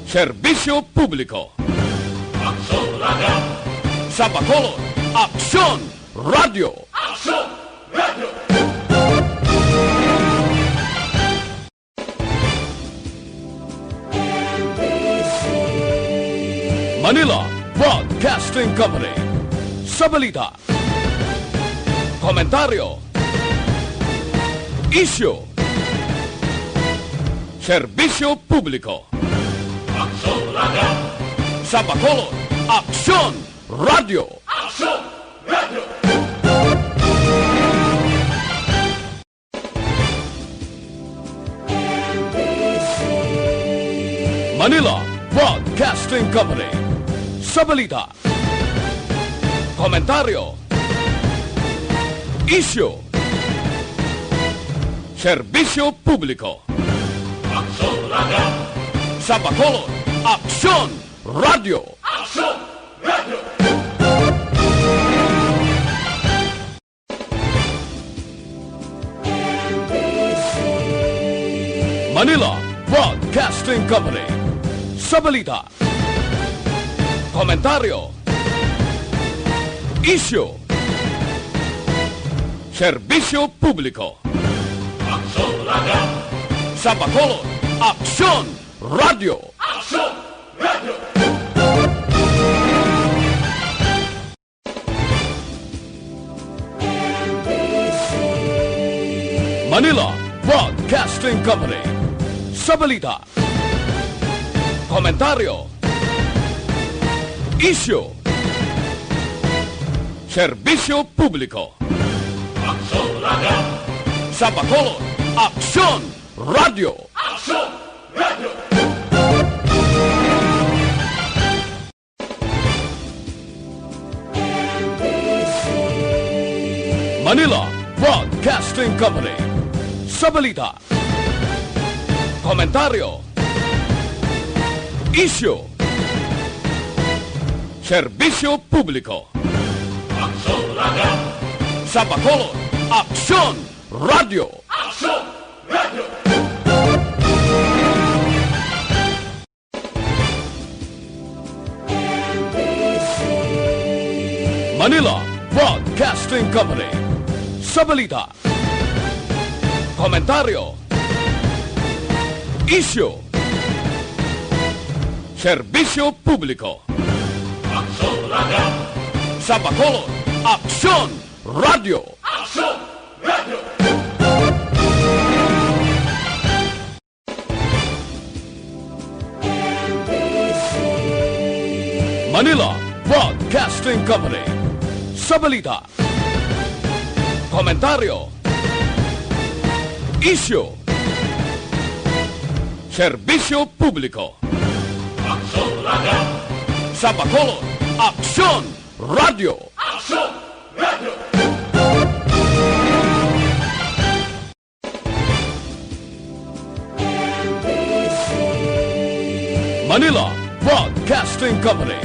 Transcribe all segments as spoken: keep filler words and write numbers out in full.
Serbisyo Publiko. Aksyon Radio. Sa Bacolod, Aksyon Radio. Aksyon Radio. Manila Broadcasting Company. Sa balita, komentaryo, isyu, serbisyo publiko. Aksyon Radio. Sa Bacolod, Aksyon Radio. Aksyon Radio. Manila Broadcasting Company. Sa balita, komentaryo, isyu, serbisyo publiko. Aksyon Radio. Sa Bacolod, Aksyon Radio. Aksyon Radio. Manila Broadcasting Company. Sa balita, komentaryo, isyu, serbisyo publiko. Aksyon Radio. Sa Bacolod, Aksyon Radio. Aksyon Radio. Manila Broadcasting Company. Sa balita, komentaryo, isyu, serbisyo publiko. Aksyon Radio. Sa Bacolod, Aksyon Radio. Aksyon Radio. Manila Broadcasting Company. Sa balita, komentaryo, isyu, serbisyo publiko. Aksyon Radio. Sa Bacolod, Aksyon Radio. Aksyon Radio. Manila Broadcasting Company. Sa balita, komentaryo, isyu, serbisyo publiko. Aksyon Radio. Sa Bacolod, Aksyon Radio. Aksyon Radio. Manila Broadcasting Company. Sa balita, komentaryo, isyu, serbisyo publiko. Aksyon Radio. Sa Bacolod, Aksyon Radio. Aksyon Radio. Manila Broadcasting Company.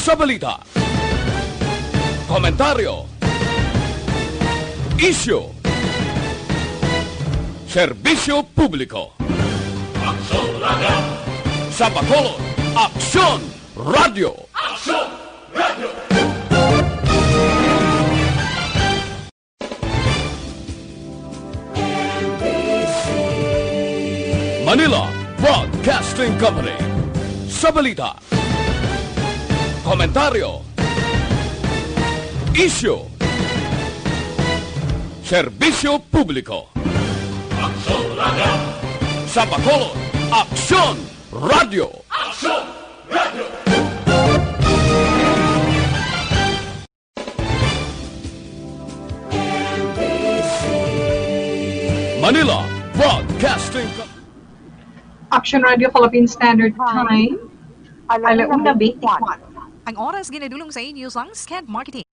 Sa balita, komentaryo, isyu, serbisyo publiko. Aksyon Radio. Sa Bacolod, Aksyon Radio. Aksyon Radio. Manila Broadcasting Company. Sa balita, komentaryo, isyu, serbisyo publiko. Aksyon Radio. Sa Bacolod, Aksyon Radio. Aksyon Radio. Manila Broadcasting Co-, Action Radio Philippine Standard Time, alauna twenty-one. Ang oras ginadulong sa inyo sang Sked Marketing.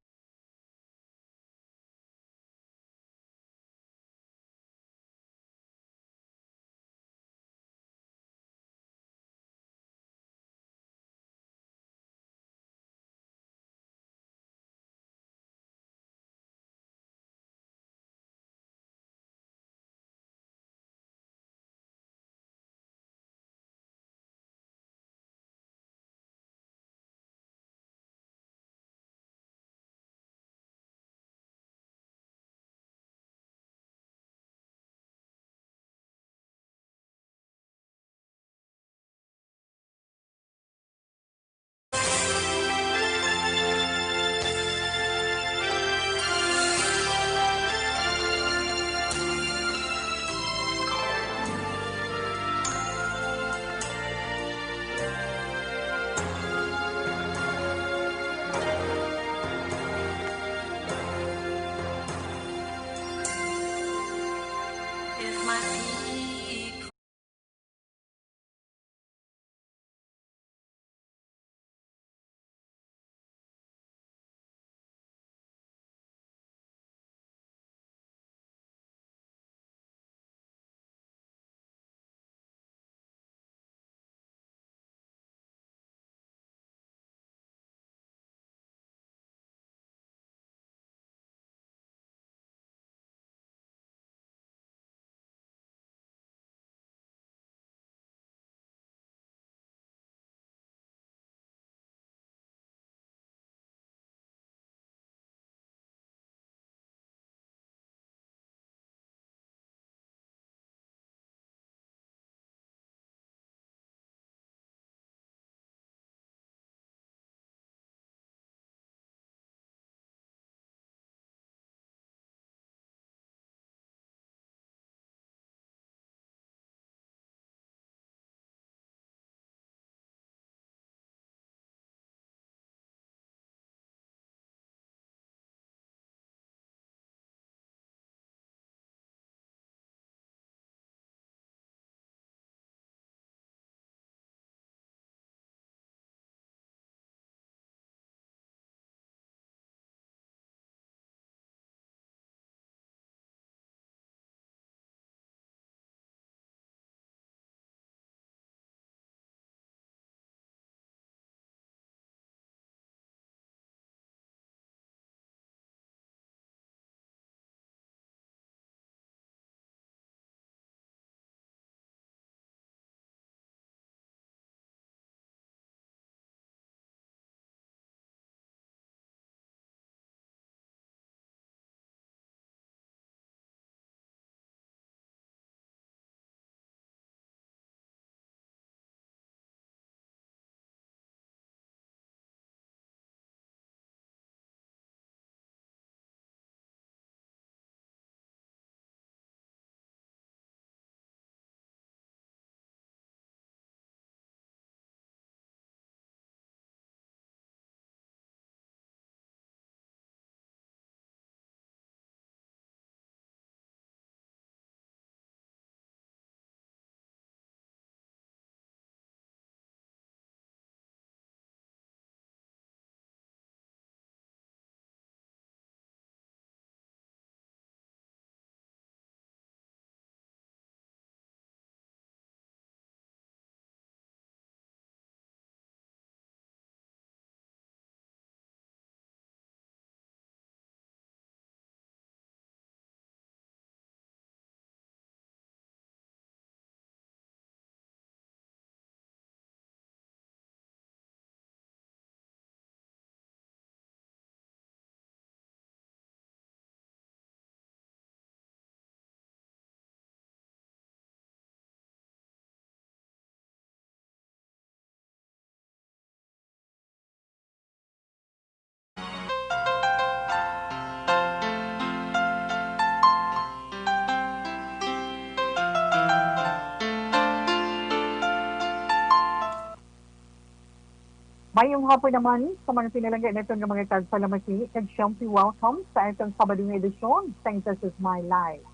Mayong hapon naman sa mga pinalangga naton nga mga tagpalamati, kag siyempre welcome sa atong Sabado nga edisyon sa This Is My Life.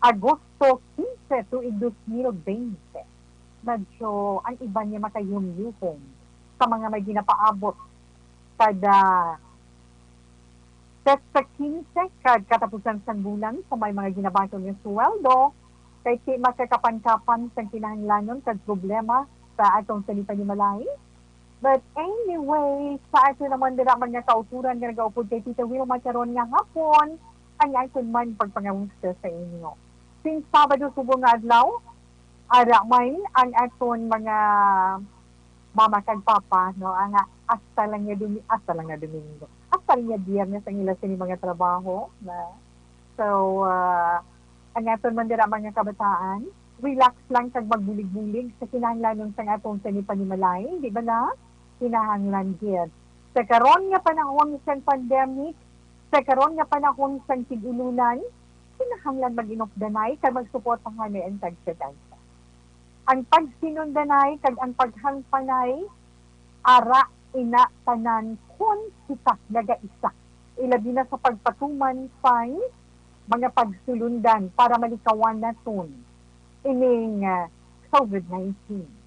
Agosto quince, tuig dos mil bente. Medyo ang iban niya makayumyuhong sa mga may ginapaabot kada petsa quince kag katapusan sang bulan sa may mga ginabaton nga suweldo, kay ti makakapankapan sang kinahanglanon kag problema sa atong sini panimalay. But anyway, sa ato naman dira mga kauturan nga nagaupod kay Tita Wilma karon nga hapon, ang aton man pagpangamusta sa inyo. Sing Sabado subong nga adlaw, ara man ang aton mga mama kag papa, no, ang hasta lang nga Domi-, hasta lang nga Domingo, hasta lang nga Biyernes ang ila sini mga trabaho, na. So, ah, ang aton man dira mga kabataan, relax lang kag magbulig-bulig sa kinahanglanon sang atong sini panimalay, di ba na? Kinahanglan gid. Sa karon nga panahon sang pandemic, sa karon nga panahon sang tig-ulunan, kinahanglan mag-inupdanay kag magsuportahan ni ang tagsa-tagsa. Ang pagsinundanay kag ang paghangpanay, ara ina tanan kon kita nagaisa, ilabi na sa pagpatuman sang mga pagsulundan para malikawan naton ining, ah, covid nineteen.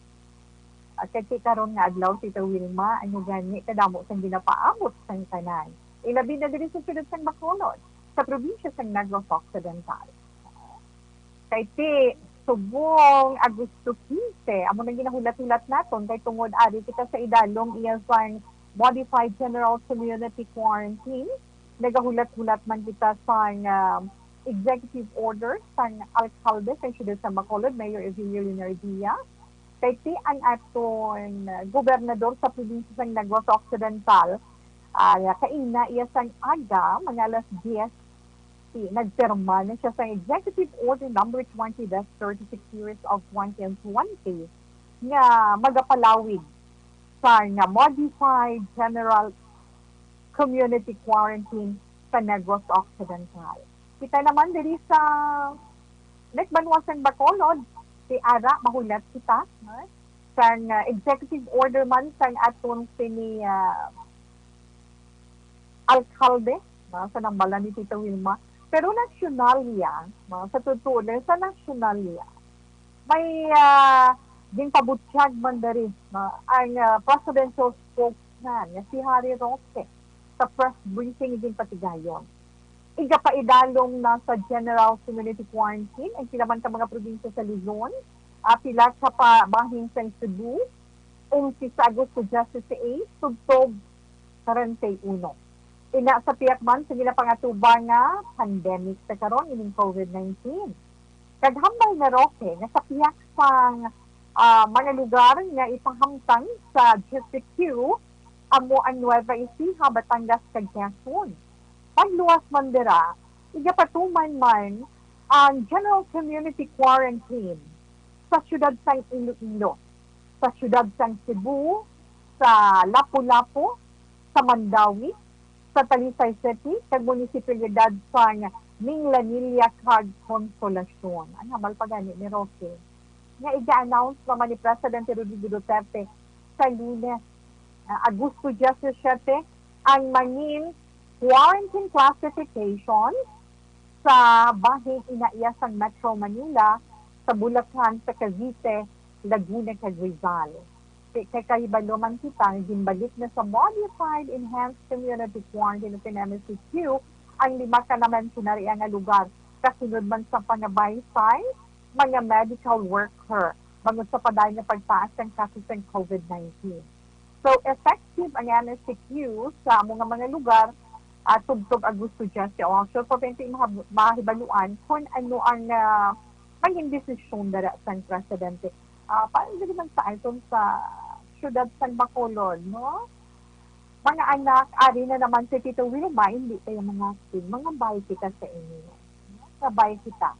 Ah, kay ti karon nga adlaw, Tita Wilma, ano gani kadamo sang ginapaabot sang tanan, ilabi na diri sa siyudad sang Bacolod, sa probinsya sang Negros Occidental. Kay ti subong Agosto quince, amo nang ginahulat-hulat naton, kay tungod ari kita sa idalom iya sang modified general community quarantine, nagahulat-hulat man kita sang, ah, executive order sang alkalde sang siyudad sa Bacolod, Mayor Evelio Leonardia. Kay ti ang aton, ah, gobernador sa probinsya sang Negros Occidental, ah, kaina iya sang aga, mga alas diyes, ti nagpirma na siya sang Executive Order Number twenty dash thirty-six series of twenty twenty nga magapalawig sang modified general community quarantine sa Negros Occidental. Kita naman diri sa Nekbanwa sang Bacolod, ti ara mahulat kita, no? Sang, ah, executive order man sang aton sini, ah, alkalde, no, sa nambala ni Tita Wilma. Pero nasyonalya, no, sa totoo lang, sa nasyonalya, may, ah, ginpabutyag man diri, no, ang, ah, presidential spokesman nga si Harry Roque sa press briefing ginpatigayon. Igapaidalom na sa general community quarantine ang pila man ka mga probinsya sa Luzon, ah, pila ka pa bahin sa Cebu, unsi sa Agosto diyes seis, tubtob treinta y uno. Ina sa pihak man sa ginapangatuba nga pandemic sa karon ining covid nineteen. Kag hambal ni Roque nga sa pihak sang, ah, mga lugar nga ipahamtang sa District two, amo ang Nueva Ecija, Batangas, kag Quezon. Pagluwas man dira, igapatuman man ang general community quarantine sa siyudad sang Iloilo, sa siyudad sang Cebu, sa Lapu-Lapu, sa Mandaue, sa Talisay City, kag munisipalidad sang Minglanilla kag Consolacion. Ang hambal pa gani ni Roque, nga iga-announce naman ni Presidente Rodrigo Duterte sa Lunes, ah, Agosto diyesisiyete, ang mangin quarantine classification sa bahin ina iya sang Metro Manila, sa Bulacan, sa Cavite, Laguna, kag Rizal. Kay, kay kahibalo man kita nga ginbalik na sa Modified Enhanced Community Quarantine o N M C Q ang lima ka na-mention na ria nga lugar, kasunod man sa pangabay sa mga medical worker bangod sa padayon nga pagtaas sang kaso sang covid nineteen. So, effective ang N M C Q sa amo nga mga lugar, ah, tubtob Agosto diyes. O, actual pa, twenty, mahab-, mahibaluan kung ano ang, ah, maging desisyon dara sang presidente. Ah, para diri man sa aton sa siyudad sang Bacolod, no? Mga anak, ari na naman si Tito Wilma, hindi kayo mga asin, mga bay kita sa inyo. Mga bay kita.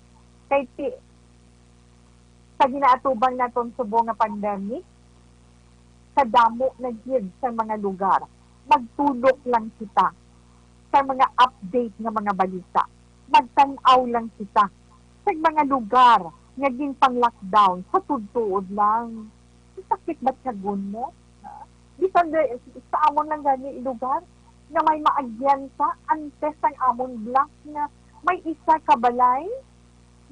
Kay ti-, sa ginaatubang naton subong nga pandemic, kadamo na gid sa mga lugar. Magtulok lang kita sa mga update nga mga balita. Magtan-aw lang kita sa mga lugar nga ginpang-lockdown. Sa tuod-tuod lang, sakit ba tiyagon mo? Ha? Bisan di, sa amon lang gani lugar nga may maagyan sa antes ang amon block nga may isa ka balay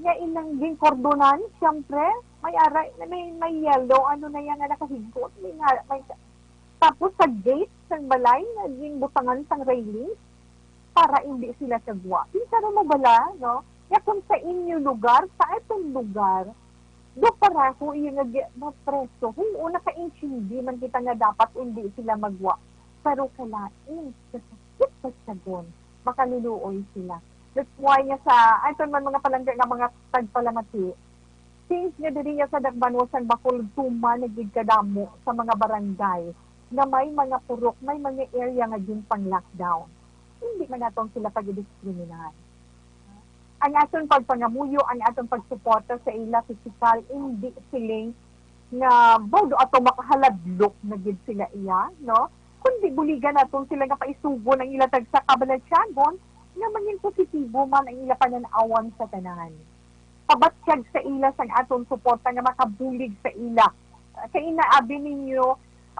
nga ilang ginkordonan, siyempre, may aray, may, may yellow, ano na yan nga nakahigot, may, nga- may, tapos sa gate sang balay, naging butangan sang railing para hindi sila kagwa. Pinsaron mo bala, no? Ya kung sa inyo lugar, sa aton lugar, do pareho iya nga gi- mapreso. Huo, nakaintindi man kita nga dapat hindi sila magwa. Pero kalain, kasakit sa sagon, makaluluoy sila. That's why nga sa aton man mga palangga nga mga tagpalamati, since nga diri nga sa Dakbanuas sang Bacolod, tuman na gid kadamo sa mga barangay nga may mga purok, may mga area nga ginpang-lockdown. Hindi man naton sila pagdiskriminar. Ang aton pagpangamuyo, ang aton pagsuporta sa ila pisikal, hindi siling nga baw do ato makahaladlok na gid sila iya, no? Kundi buligan naton sila nga paisugon ang ila tagsa ka balatyagon nga mangin positibo man ang ila panan-awan sa tanan. Pabatyag sa ila sang aton suporta nga makabulig sa ila. Kay ina abi ninyo,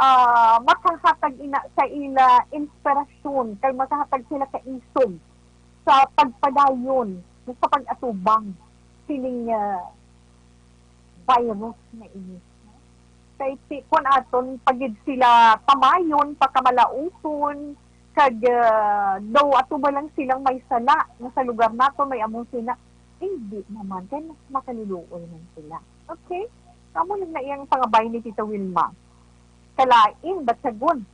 ah, makahatag ina sa ila inspirasyon, kay makahatag sila ka isog sa pagpadayon sa pag-atubang sining, ah, virus na ini. Kay ti-, kun aton pa gid sila tamayon, pakamalauson, kag, ah, daw ato ba lang silang may sala nga sa lugar nato may amo sila, hindi naman, kay mas makaluluoy man sila. Okay? Amo lang na iyang pangabay ni Tita Wilma. Kalain, batyagon.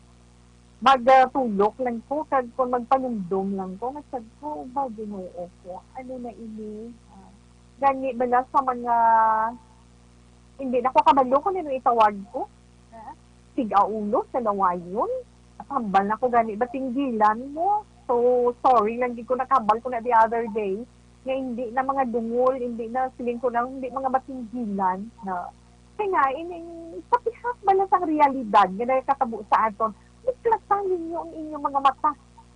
Magtulok lang ko, kag kung magpanumdom lang ko, nga sad ko, ba, Ginoo ko, ano na ini? Ah, gani bala sa mga, hindi na ko kabalo kung ano itawag ko. Ah, tig-aulo sa lawayon. Hambal na ko gani, batinggilan mo. So, sorry lang gid ko, nakahambal ko na the other day, nga hindi na mga dungol, hindi na, siling ko na, hindi mga batinggilan na. Kaya nga, in, in, sa pihak bala sang realidad nga nagakatabo sa aton, buklatan ninyo ang inyong mga mata,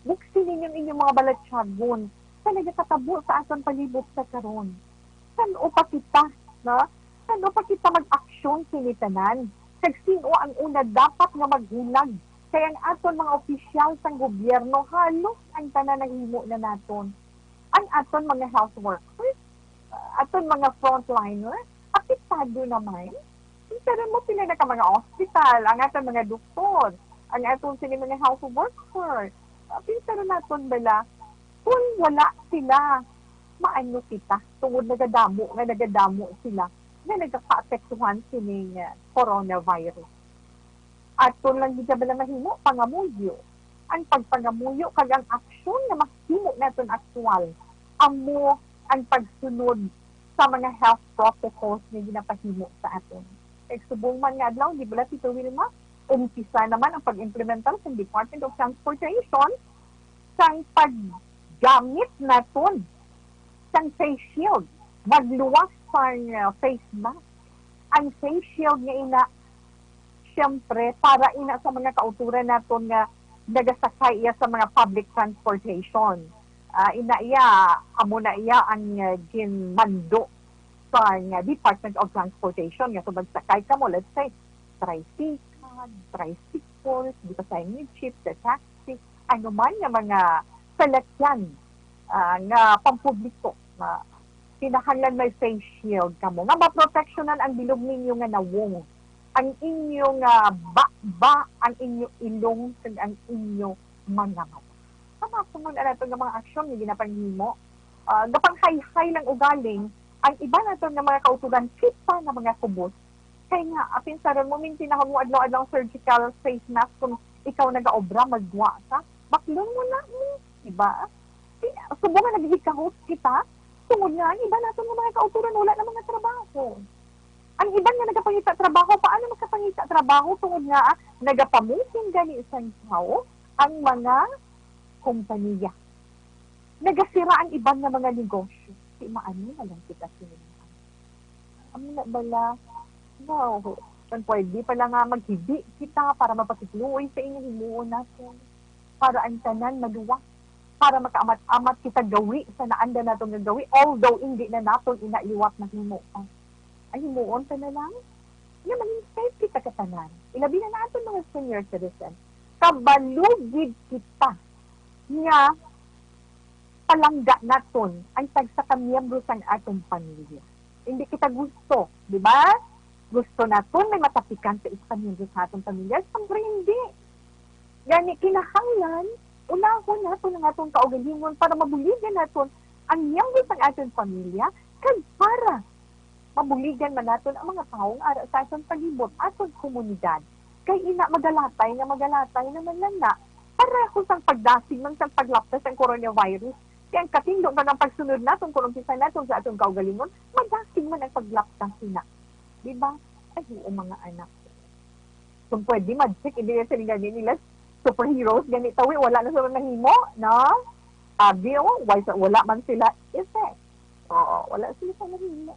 buksi ninyo ang inyong mga balatyagon sa nagakatabo sa aton palibot sa karon. San-o pa kita, no? San-o pa kita mag-aksyon sini tanan? Kag sin-o ang una dapat nga maghulag? Kay ang aton mga opisyal sang gobyerno, halos ang tanan nahimo na naton. Ang aton mga health workers, aton mga frontliner, apektado naman. Pinsaron mo sila na ka mga ospital, ang aton mga doktor, ang aton sini mga health worker. Pinsaron naton bala, kung wala sila, maano kita? Tungod nagadamo nga nagadamo sila nga nagakaapektuhan sining, ah, coronavirus. Aton lang gid bala mahimo, pangamuyo. Ang pagpangamuyo kag ang aksyon nga mahimo naton aktual amo ang pagsunod sa mga health protocols nga ginapahimo sa aton. Kay subong man nga adlaw, di bala, Tito Wilma, umpisa naman ang pag-implementar sa Department of Transportation sang paggamit naton sang face shield, magluwas sang, uh, face mask. Ang face shield nga ina, siyempre, para ina sa mga kauturan naton nga nagasakay iya sa mga public transportation. Ah, ina iya, amo na iya ang, uh, ginmando sa, uh, Department of Transportation nga kung magsakay kamo, let's say, tricycle, tricycle, di pa sa inyo jeep, sa taxi, ano man nga mga salakyan, ah, nga pampubliko, nga kinahanglan may face shield kamo nga maproteksyonan ang bilog ninyo nga nawong, ang inyo nga baba, ang inyo ilong, kag ang inyo mga mata. Sa mga sunod na nato nga mga aksyon nga ginapanghimo, ah, gapang-hayhay lang ugaling ang iban nato nga mga kauturan kita nga mga kubos. Kay nga, apin sa ron mo, minti na mo adlaw-adlaw surgical face mask kung ikaw nagaobra, magwa ka. Baklon mo na, eh, di ba? Di, subong nga naghikahos kita, tungod nga ang iban nato nga mga kauturan wala na mga trabaho. Ang iban nga nagapangita trabaho, paano magkapangita trabaho? Tungod nga, ah, nagapamulong gani sang tawo ang mga kompanya. Nagasira ang iban nga mga negosyo. Di maano na lang kita sila. Amo na bala, wow, kan pwede pala nga maghibi kita para mapakitluoy sa inyo, himuon naton. Para ang tanan maluwas. Para makaamat-amat kita gawi sa naanda naton nga gawi, although hindi na naton ina liwat mahimo pa. Ay, himuon ta na lang. Nga maging safe kita katanan, ilabi na naton mga senior citizen, kabalo gid kita nga palangga naton ang tagsa ka miyembro sang atong pamilya. Hindi kita gusto, di ba? Gusto naton may matapikan sa isa ka miyembro sa atong pamilya, siyempre hindi. Gani, kinahanglan unahon naton ang atong kaugalingon para mabuligan naton ang miyembro sang atong pamilya, kag para mabuligan man naton ang mga tawo nga ara sa atong palibot, atong komunidad. Kay ina, magalatay nga magalatay naman lang na. Pareho sang pagdasig man sang paglapta sang coronavirus. Kay ang katindog nga ang pagsunod naton kung umpisa naton sa atong kaugalingon, madasig man ang paglapta sina. Di ba? Ay, oo, mga anak. Kung pwede, magic, hindi na sila gani nila superheroes, gani tawi, wala na sila nahimo, no? Abi, oh, wala, wala man sila effect. Oo, wala sila sa nahimo.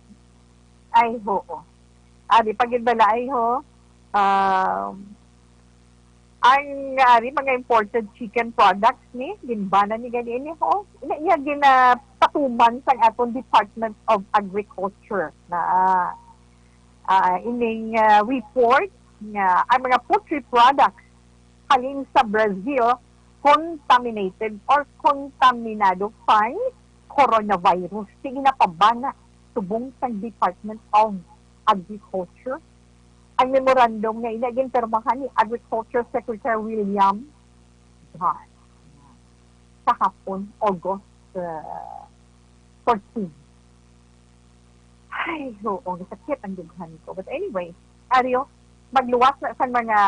Ay, oo. Ari, pagid bala, ay, ho. Um, ang, ari, mga imported chicken products ni, ginbana ni gani ini, ho. Ina iya ginapatuman sang aton Department of Agriculture na, ah, ining, ah, report nga ang mga poultry products halin sa Brazil contaminated or kontaminado sang coronavirus. Sige na pabana subong sang Department of Agriculture. Ang memorandum nga ina ginpirmahan ni Agriculture Secretary William John kahapon, August, uh, fourteen. Ay, oo, sakit ang dughan ko. But anyway, Ario, magluwas na sa mga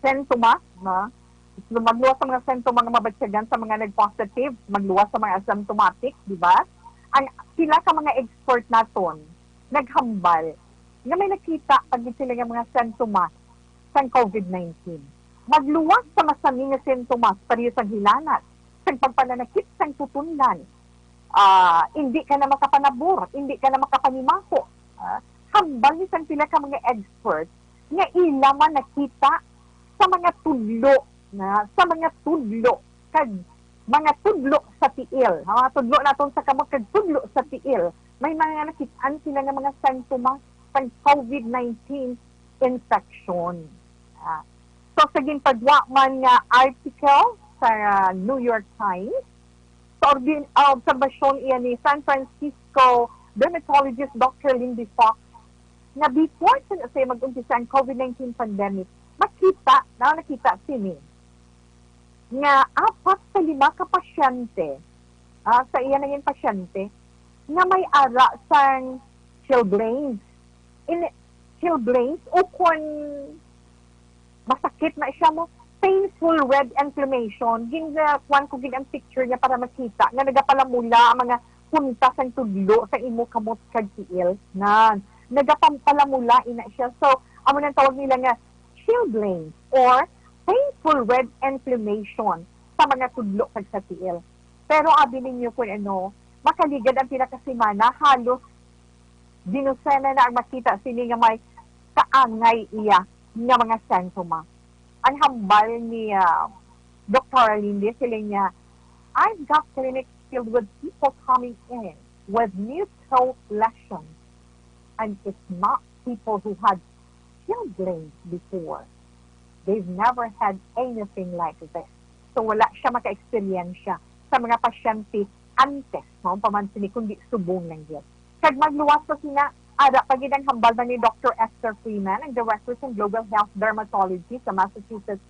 sintomas, no? Magluwas sa mga sintomas nga mabatyagan sa mga nag-positive, magluwas sa mga asymptomatic, di ba? Ang pila ka mga expert naton naghambal nga may nakita pa gid sila nga mga sintomas sang covid nineteen. Magluwas sa masami nga sintomas, pareho sang hilanat, sang pagpananakit sang tutunlan, ah, hindi ka na makapanabor, hindi ka na makapanimaho. Ah, hambal ni sang pila ka mga expert nga ila man nakita sa mga tudlo, na sa mga tudlo kag mga tudlo sa tiil. Ang mga tudlo naton sa kamot kag tudlo sa tiil, may mga nakit-an sila nga mga sintomas sang covid nineteen infection. Ah, so, sa ginpagwa man nga article sa, ah, New York Times, sa ordi-, ah, obserbasyon iya ni San Francisco dermatologist Doctor Lindy Fox nga before sa, sa mag-umpisa ang covid nineteen pandemic, makita, na nakita sini nga apat sa lima ka pasyente, ah, sa iya naging pasyente, nga may ara sang chilblains. In, chilblains, o kon masakit na siya mo, painful red inflammation. Gin, ah, kuwan ko gid ang picture niya para makita nga nagapalamula ang mga punta sang tudlo sa imo kamot kag tiil. Nan, nagapampalamula ina siya. So, amo nang tawag nila nga chilblains or painful red inflammation sa mga tudlo kag sa tiil. Pero abi ninyo kung ano, makaligad ang pila ka semana, halos dinusena na ang makita sini nga may kaangay iya nga mga sintoma. Ang hambal ni, ah, Doktora Lindy, siling niya, "I've got clinics filled with people coming in with new toe lesions, and it's not people who had chilblains before. They've never had anything like this." So, wala siya maka-eksperyensya sa mga pasyente antes, no? Paman sini, kundi subong lang yun. Kag magluwas pa sina, ara pa gid ang hambal na ni Doctor Esther Freeman, ang Director sa Global Health Dermatology sa Massachusetts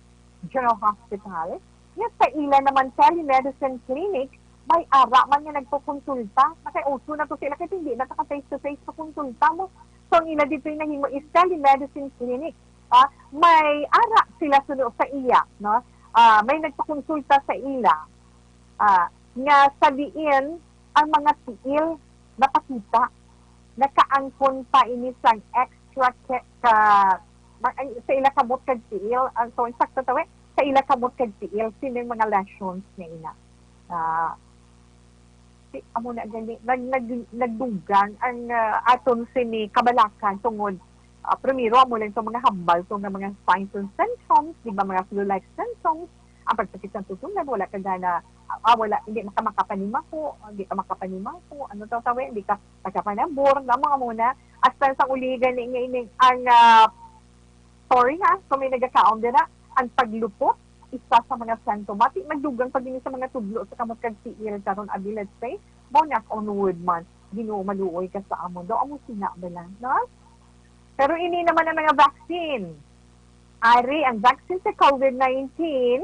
General Hospital, nga sa ila naman telemedicine clinic, may ara man nga nagpakonsulta. Nakay-uso na to sila kay hindi na taka face-to-face pakonsulta mo. So, ang ila dito yung nahimo is telemedicine clinic. Ah, may ara sila suno sa iya, no? Ah, may nagpakonsulta sa ila, ah, nga sa diin ang mga tiil napakita, nakaangkon pa ini sang extra ke-, ka, ma-, ang, sa ila kamot kag tiil, ang, so, insakto to, eh, sa ila kamot kag tiil, sino yung mga lesions nga ina? Ah, si, amo na gani, nag-, nag-, nagdugang ang, ah, aton sini kabalakan tungod, ah, primero, amo lang sa mga hambal, so nga mga signs and symptoms, di ba, mga flu-like symptoms, ang pagsakit sa tutungan, wala ka gana, ah, wala, hindi ka makapanimaho, hindi ka makapanimaho, ano to, tawi, hindi ka makapanabor, na mga muna, hasta sa uli gani nga ini, ang, ah, Sorry ha, kung may nagakaon dira, ang paglupot, isa sa mga sentoma. Ti, magdugang pa gini sa mga tudlo sa kamot kag tiil karon, abi, let's say, mo knock on wood man. Ginoo, maluoy ka sa amon. Daw amo sina bala, no? Pero ini naman ang mga vaccine. Ari, ang vaccine sa COVID nineteen,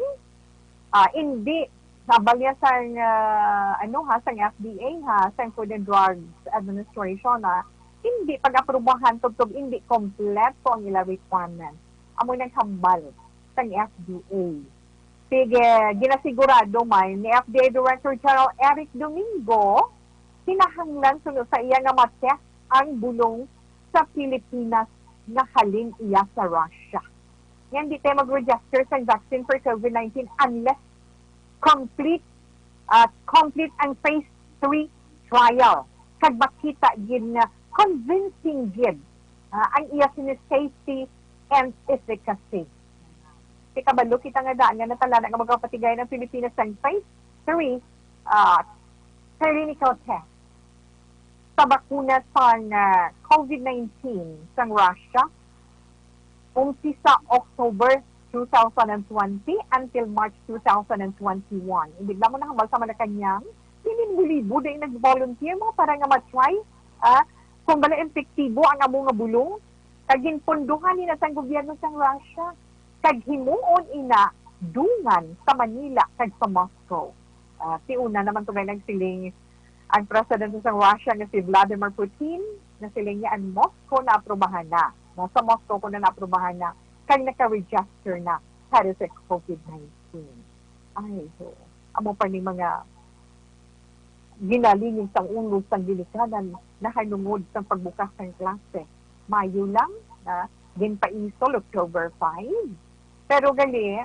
ah, hindi, sabal niya sang, ah, ano ha, sang F D A ha, sang Food and Drugs Administration ha, hindi pag-aprubahan tubtob hindi kompleto ang ila requirements. Amo nang hambal sang F D A. Sige, ginasigurado man ni F D A Director General Eric Domingo, kinahanglan suno sa iya nga ma-test ang bulong sa Pilipinas nga halin iya sa Russia. Yan, di tayo mag-register sa vaccine for COVID nineteen unless complete, ah, complete ang phase three trial. Kag makita gid nga convincing gid, ah, ang iya sini safety and efficacy. Kay kabalo kita nga daan nga natala na nga magapatigayon ang Pilipinas sang phase three, ah, clinical test sa bakuna sang, ah, COVID nineteen sang Russia, umpisa October two thousand and twenty until March two thousand and twenty-one. Imbes lang mo nahambal sa Malacañang, libo-libo din nag-volunteer mo para nga ma-try, ah, kung bala epektibo ang amo nga bulong. Kag ginpondohan ni na sang gobyerno sang Russia. Kag himuon ina dungan sa Manila kag sa Moscow. Ah, ti una naman to nga nagsiling ang presidente sang Russia nga si Vladimir Putin, nga siling niya ang Moscow naaprubahan na. Nasa Moscow ko na naaprubahan na, kag naka-register na para sa COVID nineteen. Ay, ho. Amo pa ni mga ginalingin sang ulo sang ginikanan nahanungod sang pagbukas sang klase. Mayo lang, ah, ginpaisol October five. Pero gali,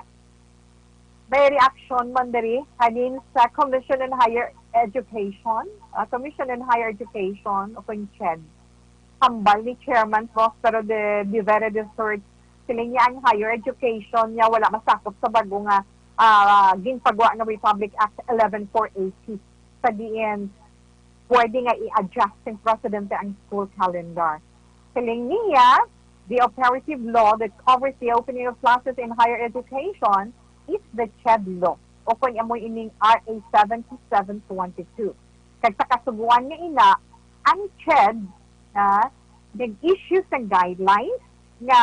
may reaction man diri halin sa Commission on Higher Education, ah, Commission on Higher Education o kon CHED. Hambal ni Chairman Prospero de, de Vera de Sort, siling niya ang higher education niya wala masakop sa bago nga, ah, ginpagwa nga Republic Act eleven four eighty, sa diin pwede nga i-adjust sang presidente ang school calendar. Siling niya, the operative law that covers the opening of classes in higher education is the CHED law, o kon amo ining R A seventy-seven twenty-two. Kag sa kasugoan nga ina, ang CHED, ah, nag-issue sang guidelines nga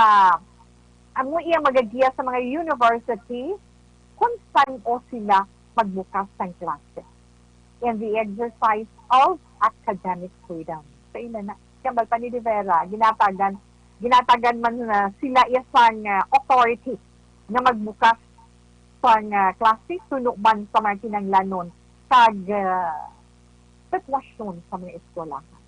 amo iya magagiya sa mga university kung san-o sila magbukas sang klase in the exercise of academic freedom. Sa ila na, kambal pa ni De Vera, ginatagan, ginatagan man na sila iya sang, ah, authority nga magbukas sang, ah, klase suno man sa mga kinahanglanon kag, ah, sitwasyon sa mga eskwelahan.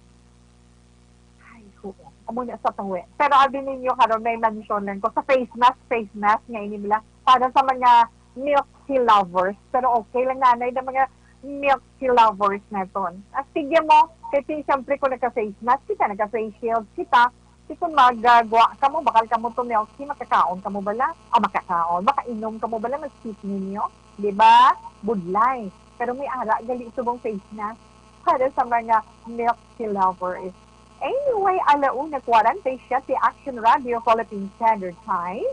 Ay, oo. Amo na sa tuwi. Pero abi ninyo karon may mention lang ko sa face mask, face mask nga ini bala para sa mga milk tea lovers. Pero okay lang nanay na mga milk tea lovers naton. Astigya mo, kay ti, siyempre kung naka-face mask kita, naka-face shield kita, di kung magagwa ka mo, bakal ka mo to milk tea, makakaon ka mo bala? Ah, makakaon, makainom ka mo bala, mas sweet ninyo, di ba? Budlay. Pero may ara gali subong face mask para sa mga milk tea lovers. Anyway, alauna kwarenta y siete, Action Radio, Philippine Standard Time.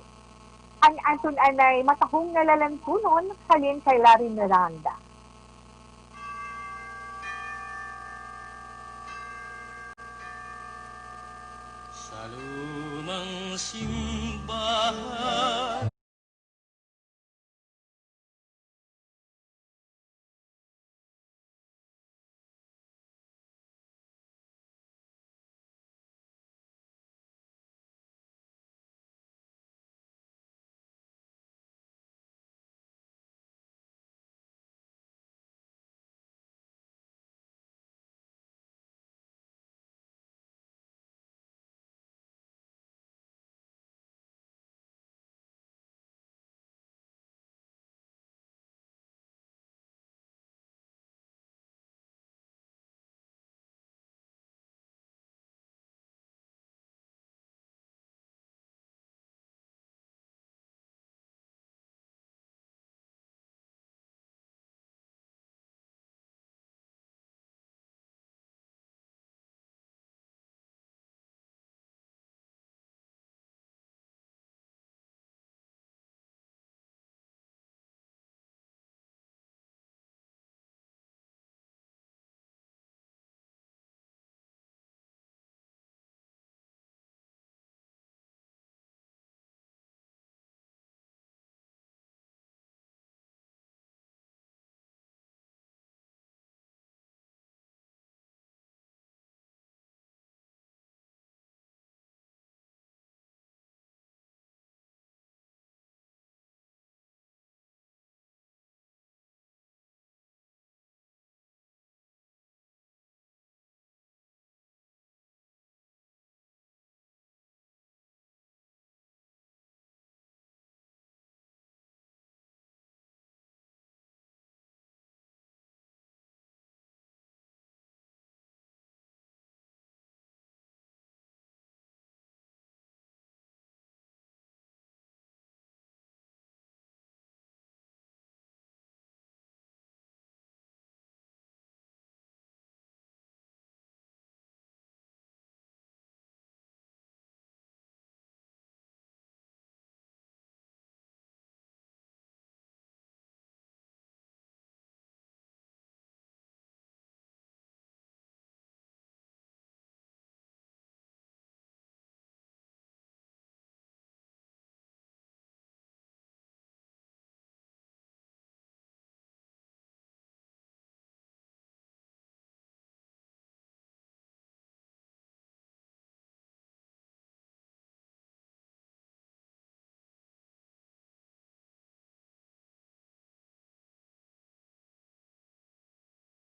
Ang aton anay matahong nga lalantunon halin kay Larry Miranda. Sa lumang simbahan.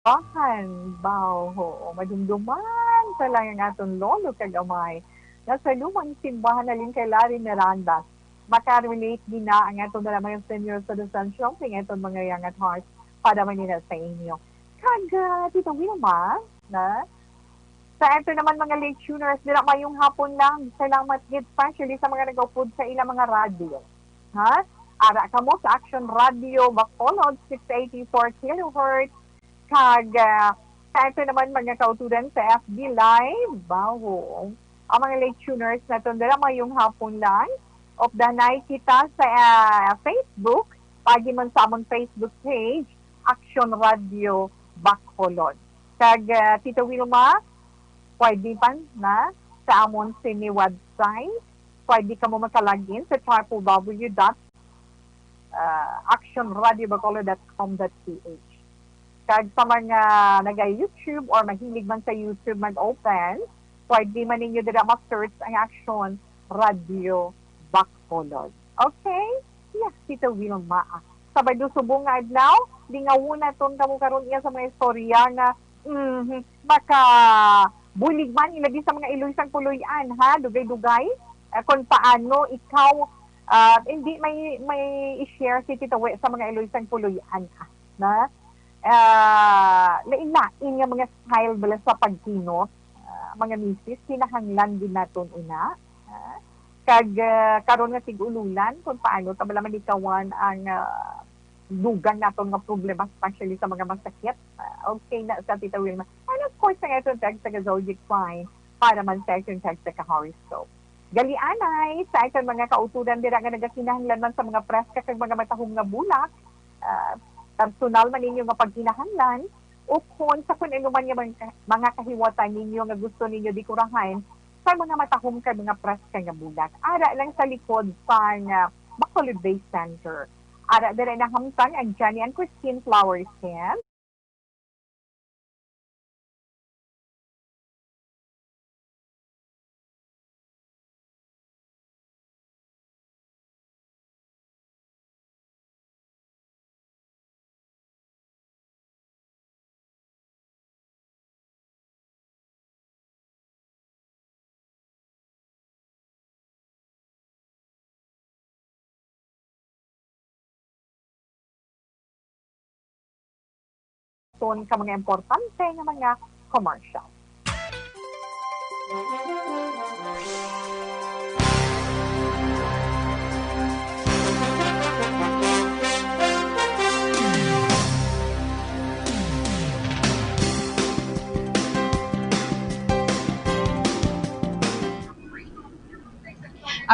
Bahan, baw, oo, madumduman pa lang ang aton lolo kag amay. Nasa lumang simbahan halin kay Larry Miranda. Makarelate din na ang aton na mga senior citizens, syempre, ang aton mga young at heart para man nila sa inyo. Kag, ah, Tita Wilma, na? Sa aton naman mga late tuners, dira mayong hapon lang. Salamat gid, especially sa mga nagaupod sa ilang mga radyo. Ha? Ara kamo sa Action Radio, Bacolod, six eighty-four kilohertz. Kag, ah, sa aton naman mga kauturan sa F B Live, bawo. Ang mga late tuners naton dira mayong hapon lang. Updahay kita sa, ah, Facebook, paagi man sa amon Facebook page, Action Radio Bacolod. Kag, ah, Tita Wilma, pwede pa na sa amon sini website. Pwede kamo makalagin sa triple W dot actionradiobacolod dot com dot P H. Kag sa mga naga-YouTube or mahilig man sa YouTube mag-open, pwede man ninyo dira ma-search ang Action Radio Bacolod. Okay? Yes, Tita Wilma. Sabado subong nga adlaw, lingawon naton kamo karon iya sa mga istorya nga, mhm, makabulig man, ilabi sa mga iloy sang puloy-an, ha? Dugay-dugay. Eh, kung paano ikaw, ah, hindi may, may i-share si Tita Wi sa mga iloy sang puloy-an, ha? Na? Ah, lain-lain nga mga style bala sa pagkinot, ah, mga misis, kinahanglan din naton ina. Ah, kag, ah, karon nga tig-ululan, kung paano ta bala malikawan ang, ah, dugang naton nga problema, especially sa mga masakit. Ah, okay na sa Tita Wilma. And of course, ang aton tag taga Zodiac Fine para man sa aton tag taga horoscope. Galianay, sa aton mga kauturan dira nga nagakinahanglan man sa mga preska kag mga matahom nga bulak, ah, personal man ninyo nga pagkinahanglan, o kon sa kun ano man nga mga, mga kahiwatan ninyo nga gusto ninyo dekorahan sa mga matahom kag mga preska nga bulak. Ara lang sa likod sang, ah, Bacolod Bay Center. Ara dira nahamtang ang Johnny and Christine Flower Stand. Ton ka mga importante nga mga commercial.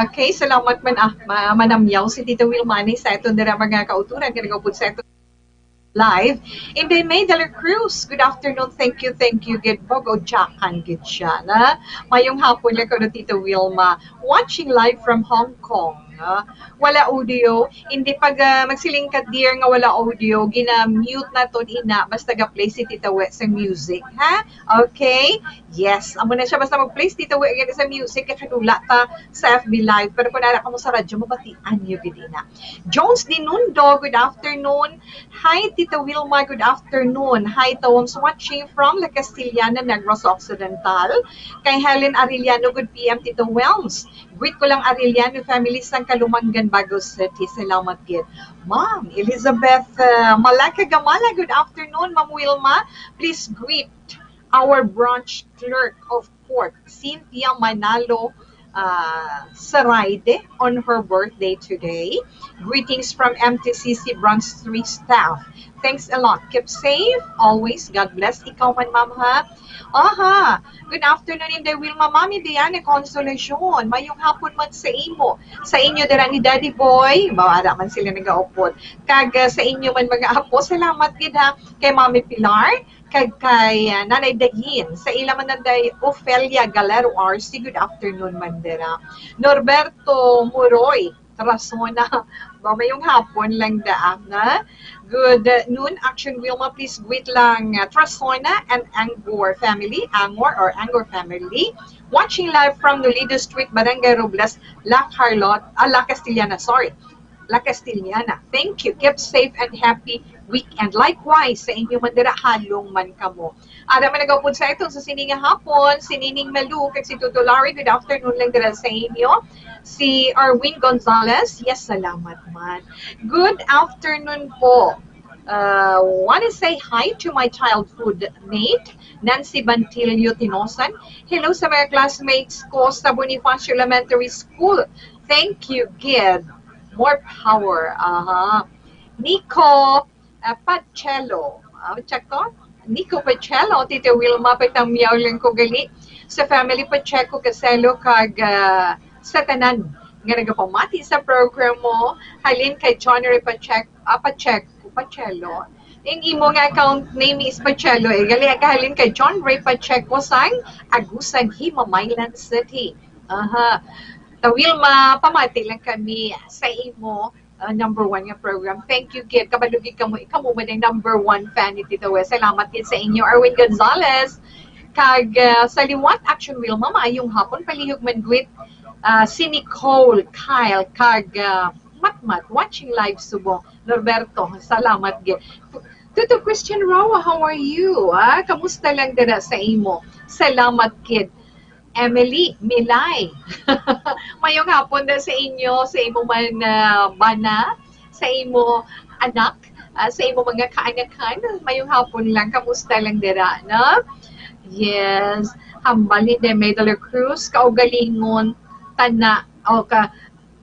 Okay, salamat man, ah, ma-, manamyaw si Tita Wilma ni sa aton dira mga kauturan, kaya nagapod sa aton live. Inday May de la Cruz, good afternoon. Thank you, thank you. Gid po, go Japan, gid siya, na. Mayong hapon lang ko, Tita Wilma. Watching live from Hong Kong. Ah, wala audio. Hindi pag, ah, magsiling ka, dear, nga wala audio, gina-mute naton ina, basta ga-play si Tita We sa music, ha? Okay? Yes, amo na siya. Basta mag-play si Tita We gani sa music, kay kadula ta sa F B Live. Pero kung ara kamo sa radyo, mabatian niyo gid ina. Jones Dinundo, good afternoon. Hi, Tita Wilma, good afternoon. Hi, Tawams watching from La Castellana, Negros Occidental. Kay Helen Arellano, good P M, Tita Wilms. Greet ko lang Arellano family sang Calumanggan, Bago City. Salamat gid. Ma'am Elizabeth, uh, Malaka Gamala, good afternoon, Ma'am Wilma. Please greet our branch clerk of court, Cynthia Manalo, uh, Saraide, on her birthday today. Greetings from M T C C Branch three staff. Thanks a lot. Keep safe always. God bless. Ikaw man, ma'am, ha? Aha. Good afternoon, Inday Wilma. Mami Diane Consolacion. Mayong hapon man sa imo. Sa inyo dira ni Daddy Boy. Mawala man sila nagaupod. Kag, uh, sa inyo man mga apo. Salamat gid, ha. Kay Mami Pilar. Kag kay, ah, Nanay Dayin, sa ila man Nanay Ofelia Galero R C, good afternoon man dira. Norberto Muroy, Trasona, ba, mayong hapon lang daan, ha? Good noon, Action Wilma, please greet lang, ah, Trasona and Angor family, Angor or Angor family. Watching live from Nolido Street, Barangay Robles, La Carlota, ah, La Castellana, sorry. La Castellana. Thank you. Keep safe and happy weekend. Likewise, sa inyo man dira, halong man kamo. Ara man nagaupod sa aton sa sini nga hapon, si Nining Malu, kag si Tuto Larry, good afternoon lang dira sa inyo. Si Arwin Gonzalez, yes, salamat man. Good afternoon po. Uh, wanna say hi to my childhood mate, Nancy Bantilio Tinosan. Hello sa mga classmates ko sa Bonifacio Elementary School. Thank you, gid. More power. Aha. Nico, uh, Pacello. Uh, check ko. Nico Pacello, Tita Wilma, pagtamyaw lang ko gali. Sa family Pacheco, Caselo, kag uh, sa tanan nga nagapamati sa program mo, halin kay John Ray Pacheco, ah, Pacheco, Pacello. Ang imo nga account name is Pacello, eh. Gali, kahalin kay John Ray Pacheco sang Agusan, Himamaylan City. Aha. Ta Wilma, pamati lang kami sa imo, ah, number one nga program. Thank you, gid. Kabalo gid kamo, kamo man ang number one fan ni Tita Wes. Salamat gid sa inyo, Erwin Gonzalez. Kag, ah, sa liwat, Action Wilma, maayong hapon, palihog man gid, ah, si Nicole, Kyle, kag, ah, Matmat, watching live subong. Norberto, salamat gid. Tuto Christian Rawa, how are you? Ah, kamusta lang dira sa imo? Salamat gid. Emily Milay. Mayong hapon na sa inyo, sa imo man, ah, bana, sa imo anak, ah, sa imo mga kaanakan. Mayong hapon lang, kamusta lang dira, no? Yes. Hambal ni Deme de la Cruz, kaugalingon tana, o ka,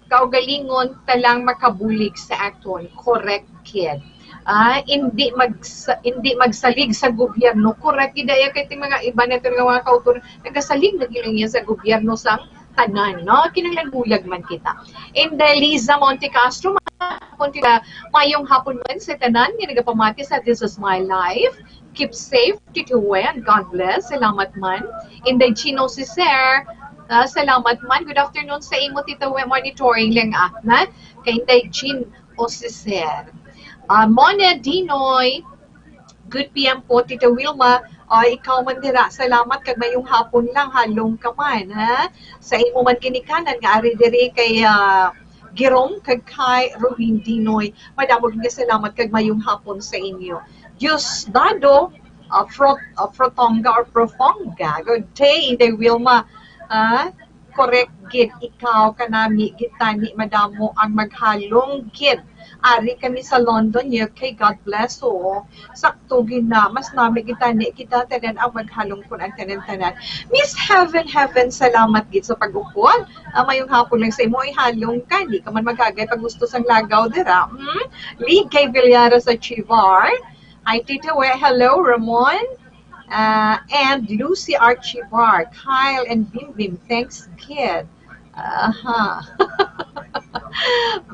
kaugalingon ta lang makabulig sa aton. Correct, kid. Ah, hindi magsa-, hindi magsalig sa gobyerno. Correct gid, ay, kay ting mga iba naton nga mga kauturan, nagasalig na gid niya sa gobyerno sang tanan, no? Kinahanglan bulag man kita. And then Liza Monte Castro, mayong hapon man sa tanan nga nagapamati sa This Is My Life. Keep safe, Tito Wen. God bless. Salamat man. Inday Chino Siser, ah, salamat man. Good afternoon sa imo, Tito Wen. Monitoring lang, ah, na. Kay Inday Chin o Siser. Ah, Mona Dinoy, good P M po, Tito Wilma. Ah, ikaw man dira, salamat kag mayong hapon lang, halong ka man, ha? Sa imo man ginikanan nga ari diri kay, ah, Girom kag kay Ruin Dinoy. Madamo gid nga salamat kag mayong hapon sa inyo. Diosdado, uh, Frot-, uh, Frotonga or Profonga. Good day, Inday Wilma. Ah, correct gid ikaw kanami gid tani, madamo ang maghalong gid. Ari kami sa London, U K. God bless. Oo. Sakto gid na, mas nami gid tani kita tanan ang maghalong kun ang tanan-tanan. Miss Heaven, Heaven, salamat gid sa pag-ukol. Ah, mayong hapon lang sa imo, ihalong ka, di ka man maghagay pag gusto sang lagaw dira. Hmm? Lee Kay Villara sa Chivar. Hi, Tito. We-, hello, Ramon. Ah, and Lucy Archivar, Kyle and Bim Bim. Thanks, kid. Aha.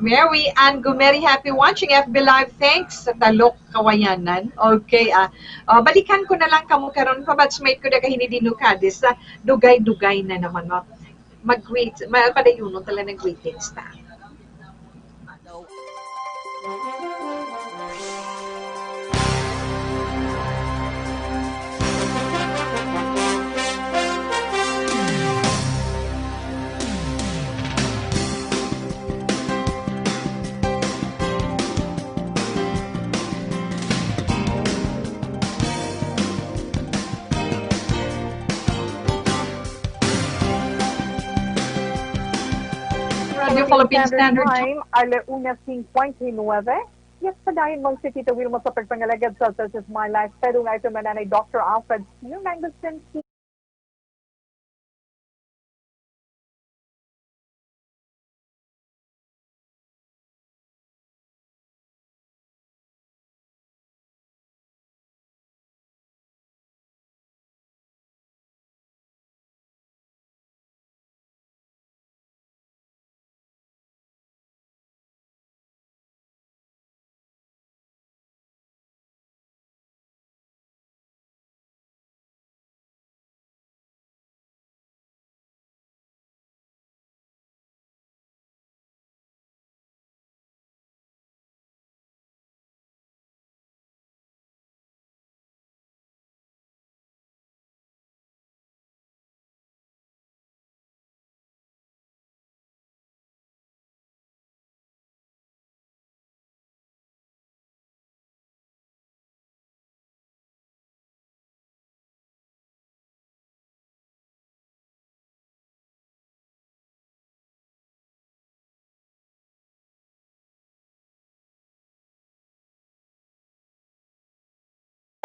Mary Ann Gumeri, happy watching F B Live. Thanks sa Talok Kawayanan. Okay, ah. Ah, balikan ko na lang kamo karon, pa-batchmate ko na kahini Dino Cadiz. Ah, dugay-dugay na naman, no? Mag-greet, ma-, padayunon talaga ng greetings ta. Radio Philippine Standard Time, ala una cincuenta y nueve. Yes, padayon man si Tita Wilma sa pagpangalagad sa This Is My Life. Pero nga ito man nanay Doctor Alfred Q. Mendelssohn.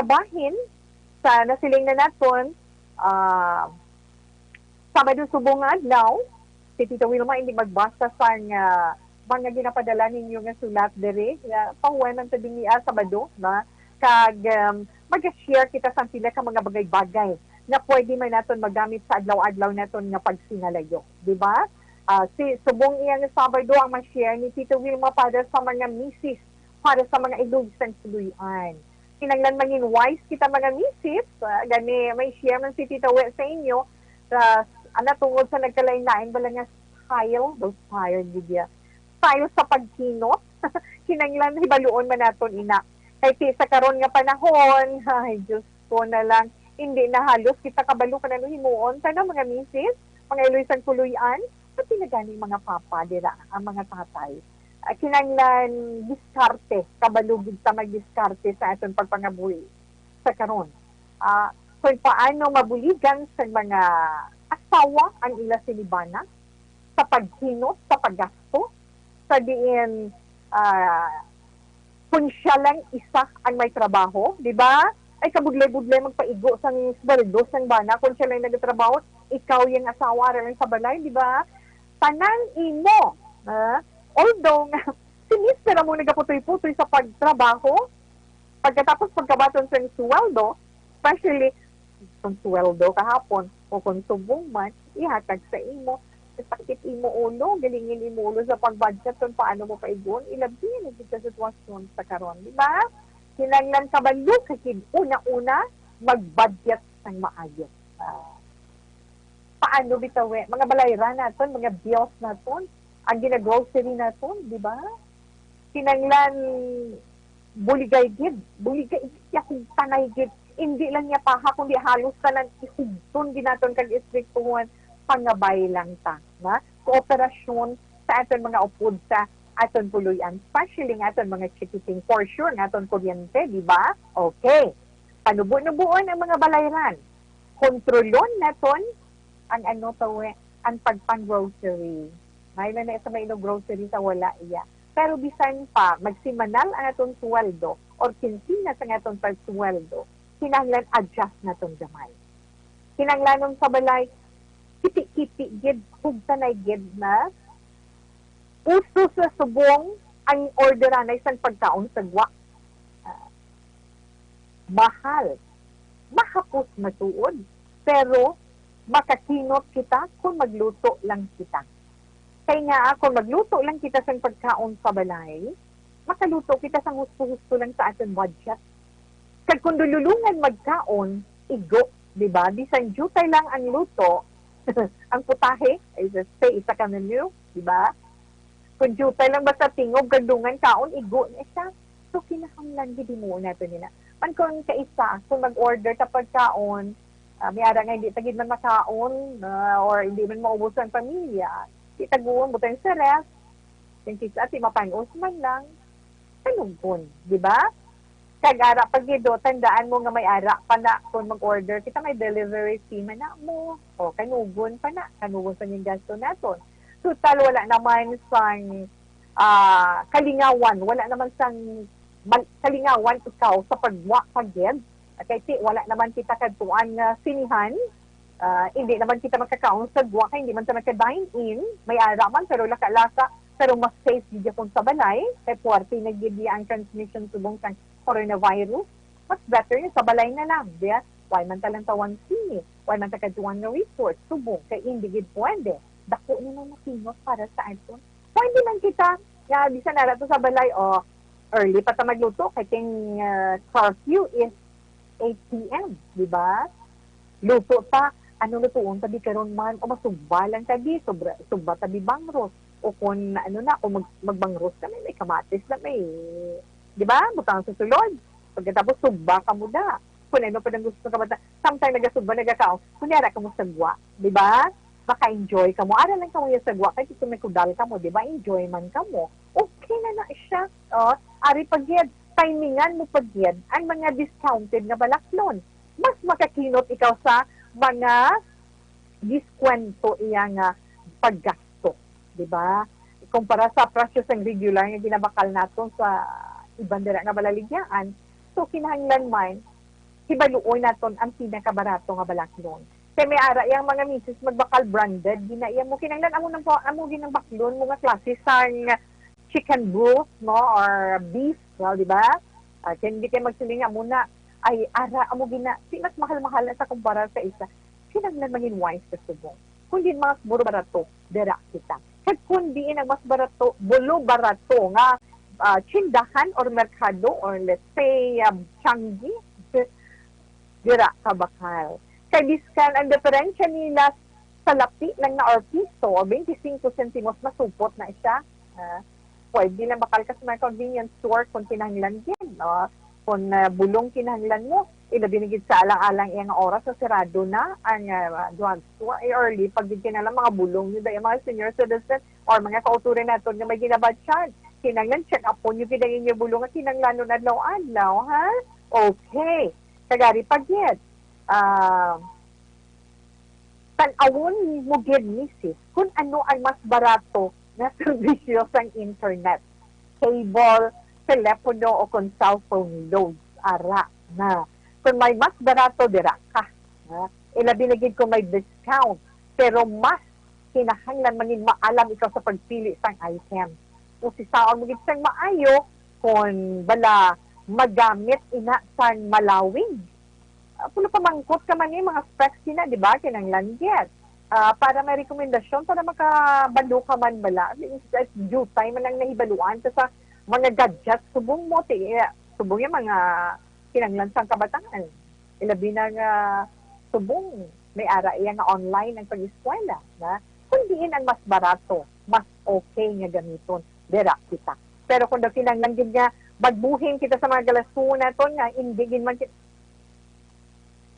bahin sa nasiling na naton, ah, Sabado subong nga adlaw, si Tita Wilma hindi magbasa sang, ah, mga ginapadala ninyo nga sulat diri, nga pahuway man sa dinhi, ah, Sabado, na, kag, um, mag-share kita sang pila ka mga bagay-bagay nga pwede man naton magamit sa adlaw-adlaw naton nga pagsinalayo, di ba? Ah, si, subong iya nga Sabado ang ma-share ni Tita Wilma para sa mga misis, para sa mga iloy sang puloy-an. Kinahanglan mangin wise kita, mga misis. Ah, gani, may share man si Tita We sa inyo, sa, ana, tungod sa nagkalain-lain bala nga style, daw style, gid ya. Style sa pagkinot. Kinahanglan hibaluon man naton ina. Kay ti sa karon nga panahon, ay, Diyos ko na lang, hindi na halos kita kabalo kung ano himuon. Sana, mga misis, mga iloy sang puloy-an, pati na gani mga papa, dira, ang mga tatay. Ah, kinahanglan diskarte, kabalo gid ta magdiskarte sa aton pagpangabuhi sa karon. Ah, kung paano mabuligan sa mga asawa ang ila sinibana sa pagkinot, sa paggasto, sa diin, ah, kung siya lang isa ang may trabaho, di ba? Ay, kabudlay-budlay magpaigo sang sweldo sang bana kung siya lang nagatrabaho, ikaw yang asawa, ara lang sa balay, di ba? Tanan imo, ah, although nga si mister amo nagaputoy-putoy sa pagtrabaho, pagkatapos pagkabaton sang sweldo, especially kung sweldo kahapon o kung subong man, ihatag sa imo. Sakit imo ulo, galingin imo ulo sa pag-budget kung paano mo paiguon, ilabi na gid sa sitwasyon sa karon, di ba? Kinahanglan kabalo ka gid una-una mag-budget sang maayo. Ah, paano bitaw, eh? Mga balayran naton, mga bills naton, ang gina-grocery naton, di ba? Kinahanglan buligay gid, buligay gid, ya hugtanay gid. Hindi lang ya paha, kundi halos tanan ihugton gid naton kag istriktuhon. Pangabay lang ta, na? Kooperasyon sa aton mga upod sa aton puloy-an, especially nga aton mga chikiting, for sure, nga aton kuryente, di ba? Okay. Panubo-nuboon ang mga balayran. Kontrolon naton ang ano to, eh, ang pagpang-grocery. May na na sa may grocery sa wala iya. Pero bisan pa, magsimanal ang aton sweldo or kinsinas ang aton pagsweldo, kinahanglan adjust naton gamay. Kinahanglanon sa balay, kiti-kiti gid, hugtanay gid na uso sa subong ang orderanay sang pagkaon sa gwa. Ah, mahal. Mahapos matuod, pero makakinot kita kung magluto lang kita. Kay nga, kung magluto lang kita sang pagkaon sa balay, makaluto kita sang husto-husto lang sa aton budget. Kag kung dululungan magkaon, igo, di ba? Bisan diutay lang ang luto, ang putahe, ay, say, isa ka menu, di ba? Kung diutay lang basta tingog kag dungan kaon, igo na siya. So, kinahanglan gid himuon nato nina. Man kung kaisa, kung mag-order ta pagkaon, ah, may ara nga hindi ta gid man makaon, ah, or hindi man maubos ang pamilya, di taguon, butang sa ref, kung kisa, ti mapanos man lang, kanugon, di ba? Kag ara pa gid, oh, tandaan mo nga may ara pa na kung mag-order kita, may delivery fee man na mo. O, kanugon pa na, kanugon pa yung gasto naton. Total, wala naman sang, ah, kalingawan, wala naman sang mal-, kalingawan ikaw sa pagwa pa gid. Kay ti, wala naman kita kadtuan nga sinihan, ah, hindi naman kita makakaon sa gwa kay hindi man ta nagka-dine in. May ara man, pero laka-laka, pero mas safe gid gyapon sa balay kay puwerte na gid ang transmission subong sang coronavirus. Mas better nga sa balay na lang, di ba? Why man ta lang tawon sini? Why man ta kadtuan nga resort subong kay hindi gid pwede? Dako ni mga makinot para sa aton. Pwede man kita nga bisan ara to sa balay, o, early pa ta magluto kay ting, ah, curfew is eight p m, di ba? Luto ta, ano lutuon ta di karon man, o masugba lang ta di, sobra, sugba ta di bangros, o kung ano na, kung mag-, magbangros ka, may, may kamatis na may, di ba? Butang sa sulod. Pagkatapos, sugba ka mo da. Kung ano pa nang gusto ka bata, samtang nagasugba, nagakaon, kunyara ka mo sa gwa, di ba? Maka-enjoy ka mo. Ara lang ka mo yung sa gwa, kay kung may kudal ka mo, di ba? Enjoy man ka mo. Okay na na siya. Oh, ari pa gyud, timingan mo pa gyud ang mga discounted nga balaklon. Mas makakinot ikaw sa mga diskwento iya nga paggasto, di ba? Kumpara sa presyo sang regular nga ginabakal naton sa iban dira nga balaligyaan, so kinahanglan man hibaluon naton ang pinakabarato nga balaklon. Kay may ara yang mga misis magbakal branded, gina iya mo kinanglan amo nang pa-, amo ginang baklon mo nga klase sang chicken broth, no, or beef, well, di ba? Ah, kay hindi kayo magsiling nga muna, ay, ara, amo gina, si mas mahal-mahal na sa kumpara sa isa. Kinanglan mangin wise sa subong. Kundi mas buro barato, dira kita. Kag kundi ang mas barato, bulo barato nga ah, tsindahan or merkado or let's say, ah, Changi, dira ka bakal. Kay biskan ang diferensya nila sa lapi lang na or piso o twenty-five centimos, masupot na siya. Ah, pwede lang bakal ka sa mga convenience store kung kinahanglan din, no? Kung, ah, bulong kinahanglan mo, ilabi na gid sa alang-alang iyang oras sa sirado na ang, ah, drugstore. Ay, early pag gid kinahanglan mga bulong nyo, dahil mga senior citizen or mga kauturan naton nga may ginabatsyag. Kinahanglan check upon nyo gid ang inyo bulong nga kinahanglanon adlaw-adlaw, ha? Okay. Kagari pa gid. Ah, tan-awon mo gid, misis, kung ano ang mas barato nga serbisyo sang internet, cable, telepono, o kung cellphone loads, ara na. Kung may mas barato, dira ka. Ha? Ilabi na gid kung may discount, pero mas kinahanglan mangin maalam ikaw sa pagpili sang item. Usisaon mo gid sang maayo kung bala magamit ina sang malawig. Ah, pulo pamangkot ka man ni mga specs sina, di ba? Kinahanglan gid. Ah, para may rekomendasyon, para makabalo ka man bala. At least, at due time man ang nahibaluan ka sa mga gadgets. Subong mo, ti, subong yung mga kinahanglan sang kabataan. Ilabi na nga subong may ara iya nga online ang pag-eskwela, na kung diin ang mas barato, mas okay nga gamiton, dira kita. Pero kung daw kinahanglan gid nga magbuhing kita sa mga galasungon naton nga hindi gid man ki-,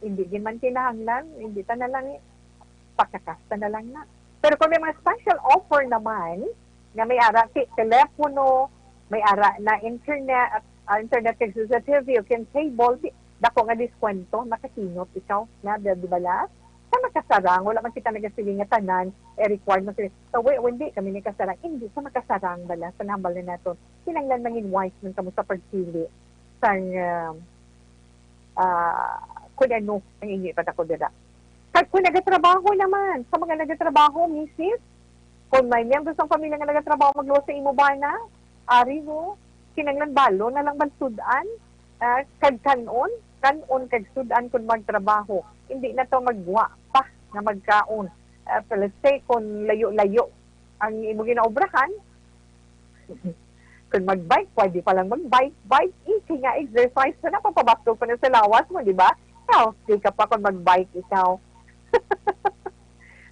hindi gid man kinahanglan, hindi ta na lang i-, pakakasta na lang na. Pero kung may mga special offer naman, nga may ara ti telepono, may ara na internet, ah, internet kag C C T V o kin cable, ti dako nga diskwento, makasinop ikaw, na, di, di bala? Sa makasarang, wala man kita nagasiling nga tanan, eh, required mo sila. So, we, hindi kami nagkasarang. Hindi, sa makasarang bala, sa nambal na nato, kinahanglan mangin wise man kamo sa pagpili sang, ah, ah, kung ano ang inyo ipadako dira. Kag kung nagatrabaho naman, sa mga nagatrabaho, misis, kung may miyembro sang pamilya nga nagatrabaho, magluwas sa imo bana, ari mo, kinanglan balo na lang man sud-an, ah, kag kan-on, kan-on kag sud-an kung magtrabaho. Hindi na to magwa pa nga magkaon. Ah, so let's say, kung layo-layo ang imo ginaobrahan, kung mag-bike, pwede pa lang mag-bike. Bike, eh, kay nga exercise na, napapabasol pa na sa lawas mo, di ba? Healthy ka pa kung mag-bike ikaw.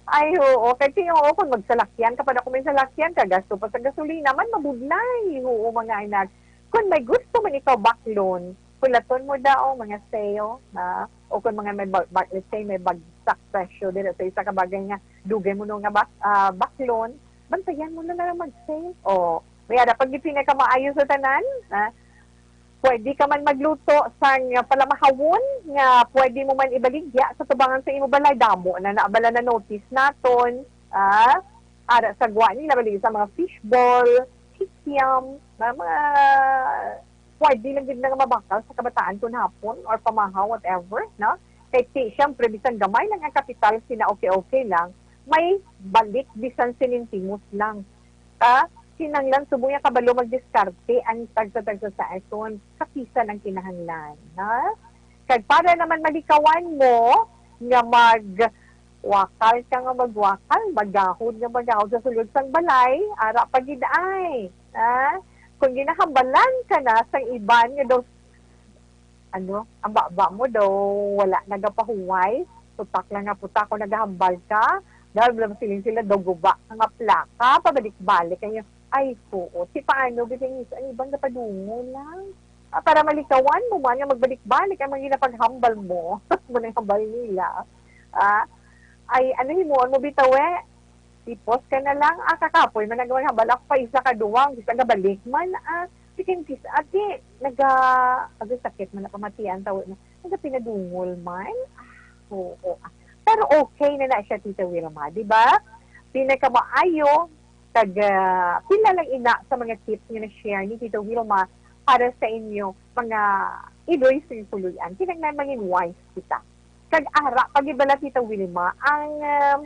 Ay, oo. Kay, kay, oo, kung magsalakyan ka pa na, kung may salakyan ka, gasto pa sa gasolina, man, mabudlay. Oo, mga anak. Kung may gusto man ikaw baklon, pulaton mo daw, mga sale, ha? O kung mga may bag-, bag-, let's say, may bagsak presyo din sa isa ka bagay nga, dugay mo no nga bak-, ah, baklon, bantayan mo na lang mag-sale. O, may ara pag pinaka maayo sa tanan, ha? Pwede ka man magluto sang palamahawon nga pwede mo man ibaligya sa tubangan sa imo balay. Damo na na bala na notice naton, ah, ara sa gwa nila, bali sa mga fishball, kikiam, mga, mga pwede lang gid na nga mabakal sa kabataan kun hapon or pamahaw, whatever, no? Kay ti, syempre, bisan gamay lang ang kapital, sina okay-okay lang, may balik bisan sinintimos lang. Ah, kinahanglan subong niya kabalo magdiskarte ang tagsa-tagsa sa aton kapisan ang kinahanglan, ha? Kag para naman malikawan mo nga magwakal ka nga magwakal, maggahod nga maggahod sa sulod sang balay, ara pa gid ay, ha? Kung ginahambalan ka na sang iban nga daw ano, ang baba mo daw wala nagapahuway. Tutak lang nga puta kung nagahambal ka. Dahil lang siling sila, daw guba ka nga plaka, pabalik-balik ang iyang, ay, oo. Si paano, gid ang isa, ang ibang napadungo lang. Ah, para malikawan mo man nga magbalik-balik ang mga ginapaghambal mo. Mo nang hambal nila. Ah, ay, ano himuon mo, bitaw, eh? Tipos ka na lang, ah, kakapoy man ang maghambal ako pa isa ka duwang, isa ka balik man, ah. Chicken kiss, ate, naga-, ate, sakit man na pamatian, tawo na, nagapinadungol man. Ah, oo, ah. Pero okay na na siya, Tita Wilma, di ba? Pinakamaayo, kag, ah, pila lang ina sa mga tips nga na-share ni Tita Wilma para sa inyo, mga Iloy sing puloy-an, kinahanglan mangin wise kita. Kag ara pa gid bala, Tita Wilma, ang, um,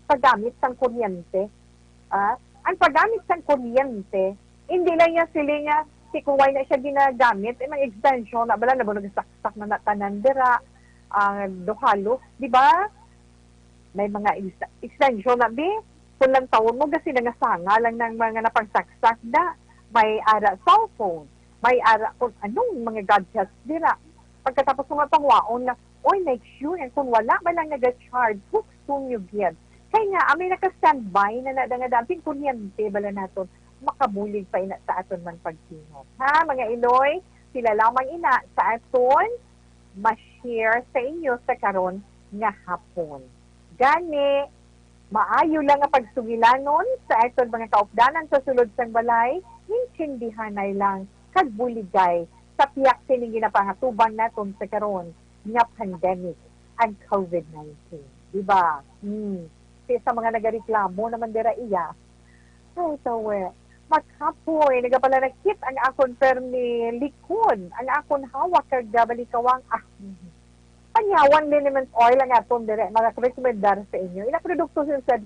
paggamit sang kuryente. Ah, ang paggamit sang kuryente, hindi lang niya sila nga, si kuway na siya ginagamit, eh, may extension na bala, nabo nagasaksak na natanan dira, ang duhalos, di ba? May mga ex-, extension na, bi? Kung lang taon mo, kasi nangasanga lang ng mga napangsaksak na. May ara cellphone, may ara kung anong mga gadgets dira. Pagkatapos mo mapangwaon na, oy, make sure, and kung wala ba lang nag-charge, hukson nyo gyud. Kay nga, amin naka-standby na na nga dating kuryente bala naton, makabulig pa ina sa aton man pagtingog. Ha, mga Iloy, sila lamang ina sa aton ma-share sa inyo sa karon nga hapon. Gani, maayo lang nga pagsugilanon sa aton mga kaupdanan sa sulod sang balay, intindihanay lang kag buligay sa piyak sining ginapangatubang naton sa karon nga pandemic, ang covid nineteen. Di ba? Hmm. Kay sa mga nagareklamo naman dira iya, ay, tawe. Makapoy, nagapalanakit ang akon permi likod, ang akon hawak kag balikawang. Ah, panyawan liniment oil ang aton dire. Mga rekomendar sa inyo. Ina produkto sa sa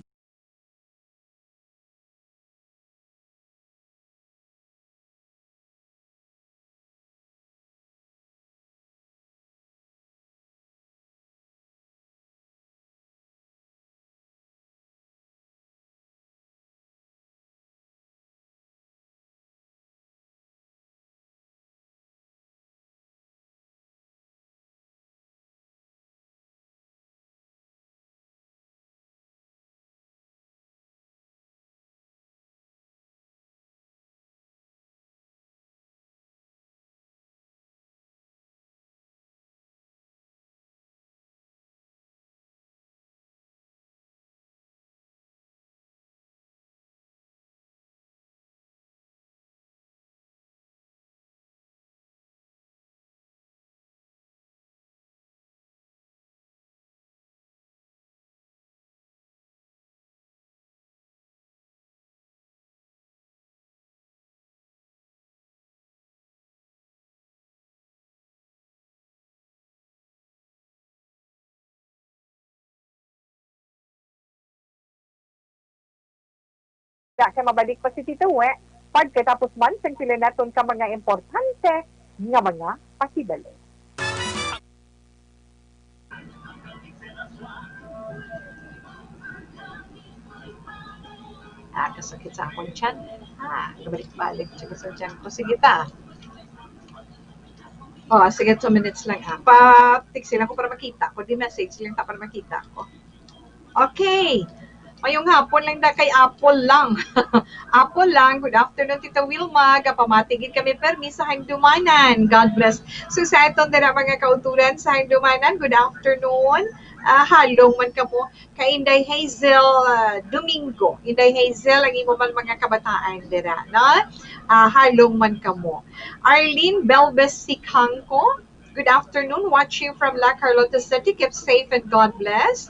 Kaya mabalik pa si Tito We, pagkatapos man sang pila naton ka mga importante nga mga pasibali. Ah, kasakit sa akong tiyan. Ah, kabalik-balik siya sa tiyan ko. Sige ta. Oh, sige, two minutes lang, ah. Pa-text lang ko para makita ko. Di message lang ta para makita ko. Okay. Mayong hapon lang da kay Apple lang. Apple lang, good afternoon, Tita Wilma. Gapamati gid kami permi sa Handumanan. God bless. So, sa aton dira mga kauturan sa Handumanan, good afternoon. Ah, halong man kamo. Kay Inday Hazel, ah, Domingo. Inday Hazel, ang imo man mga kabataan dira, no? Ah, halong man kamo. Arlene Belbes Sicangco, good afternoon, watching from La Carlota City. Keep safe and God bless.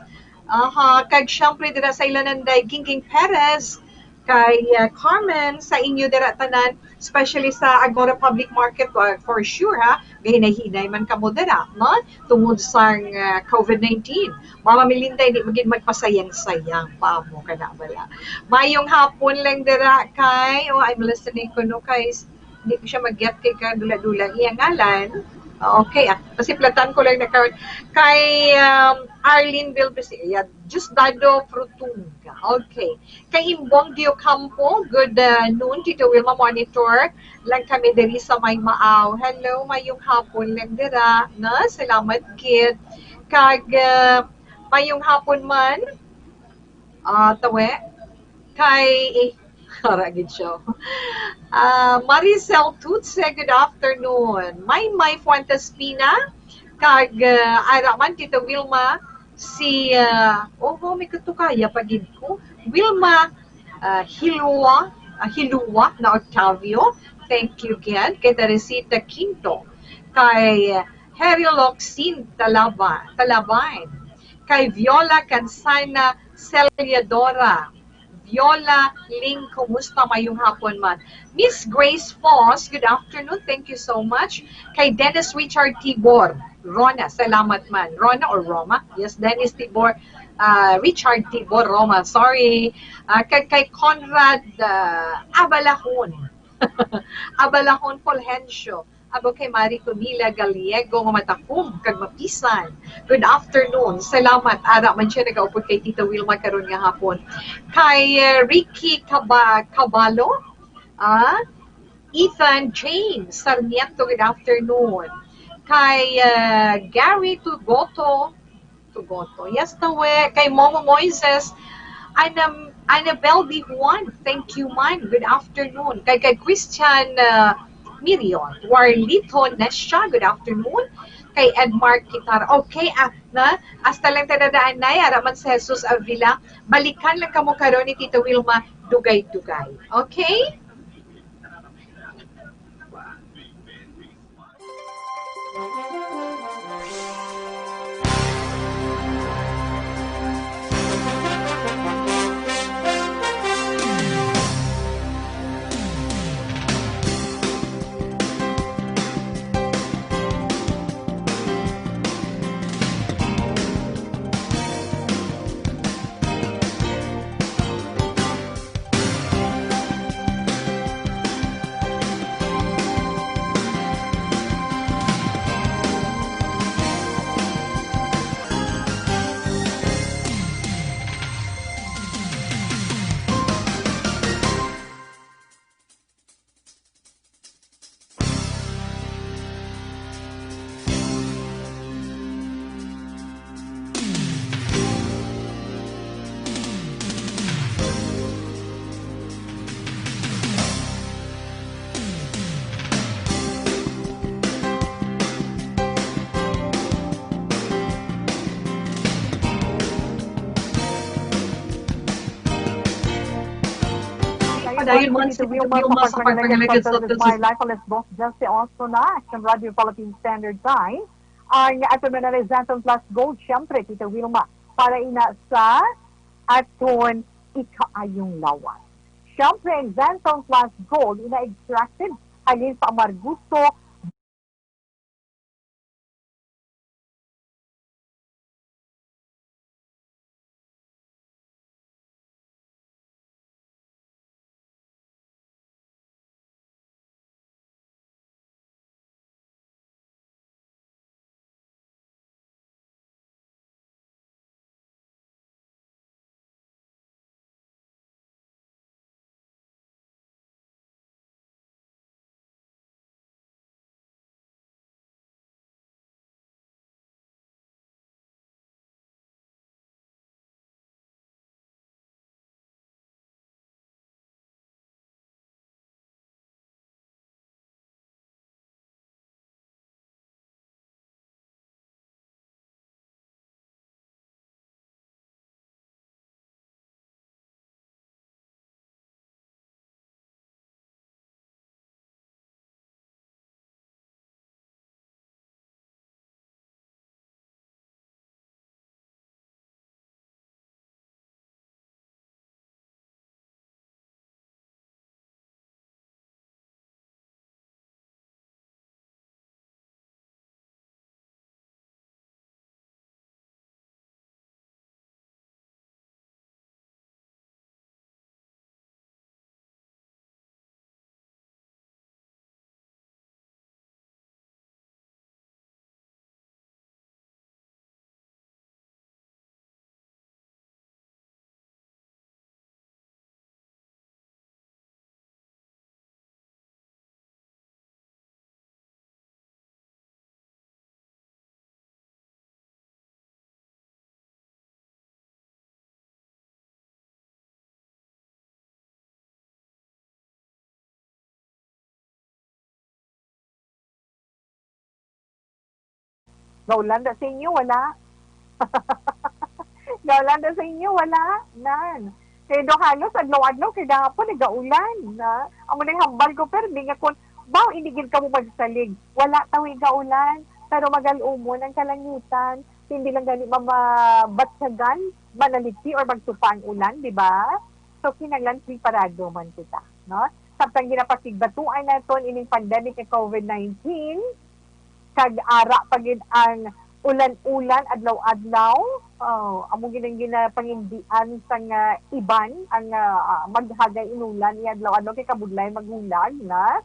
Aha, kag siyempre dira sa ila Nanday Gingging Perez, kay, ah, Carmen, sa inyo dira tanan, especially sa Agora Public Market, ah, for sure, ha, gahinay-hinay man kamo dira, no? Tungod sang, ah, covid nineteen. Mama Melinda, hindi magin magpasayang-sayang pa mo, kana bala. Mayong hapon lang dira kay, oh, I'm listening ko, no, kay s-, hindi ko siya mag-get kay kadula-dula iya ngalan. Okay, ah, pasiplatan ko lang na karon. Kay, um, Arlene Vilbesi-, yeah, Diosdado Frutunga. Okay. Kay Imbong Diocampo, good, uh, noon, Tito Wilma, monitor lang kami diri sa may Maaw. Hello, mayong hapon lang dira, no? Salamat gid. Kag, uh, mayong hapon man, ah, tawe, kay, eh, ara gid siya. Ah, Maricel Tutse, good afternoon. Maymay Fuentes Pina, kag, ah, ara man, Tito Wilma, si, ah, oho, may katukaya pa gid ko. Wilma, ah, Hilua, ah, Hilua na Octavio, thank you gid. Kay Teresita Quinto, kay Harry Locsin Talaba-, Talaban, kay Viola Kansana Celiadora, Yola Ling, kumusta? Mayong hapon man. Miss Grace Foss, good afternoon. Thank you so much. Kay Dennis Richard Tibor, Rona, salamat man. Rona or Roma? Yes, Dennis Tibor, ah, Richard Tibor, Roma, sorry. Ah, kay, kay Conrad, ah, Abalahon. Abalahon Fulgencio. Abo kay Mari Camila Gallego nga matakom kag mapisan. Good afternoon. Salamat. Ara man siya nagaupod kay Tita Wilma karon nga hapon. Kay, eh, Ricky Caba-, Caballo, ah, Ethan James Sarmiento, good afternoon. Kay, eh, Gary Tugoto, Tugoto. Yes, tawe. Kay Momo Moises, Anam-, Annabel Di Juan, thank you man. Good afternoon. Kay, kay Christian, uh, Mirion, Warlito Nesha, good afternoon. Kay Edmark Kitara. Okay, ah, na, hasta lang ta nadaan na, ara man si Jesus Avila. Balikan lang kamo karon ni Tita Wilma, dugay-dugay. Okay? Padayon mo si Tito Wilma sa pagpangalagad sa My Life, alas dos dose oras na, sa Radyo Philippine Standard Time. Ang aton man ang Xanthone Plus Gold, siyempre, Tita Wilma, para ina sa aton ikaayong lawas. Siyempre, ang Xanthone Plus Gold, ina extracted halin sa amargusto. Gaulan da sa inyo, wala? Gaulan da sa inyo, wala? Nan. Kay do halos adlaw-adlaw kay gahapon nagaulan na. Amo nang hambal ko, permi nga kun baw hindi gid kamo magsalig, wala tawi gaulan, pero magal-umon ang kalangitan. Hindi lang gani mamabatyagan, manaliti or magsupa ang ulan, di ba? So, kinahanglan preparado man kita, no? Samtang ginapakigbatuan naton ining pandemic nga COVID nineteen, kag ara pa gid ang ulan-ulan adlaw-adlaw. Oh, amo gid ang ginapangindian sang, ah, iban ang, ah, maghagay inulan ni adlaw-adlaw kay kabudlay maghulag na.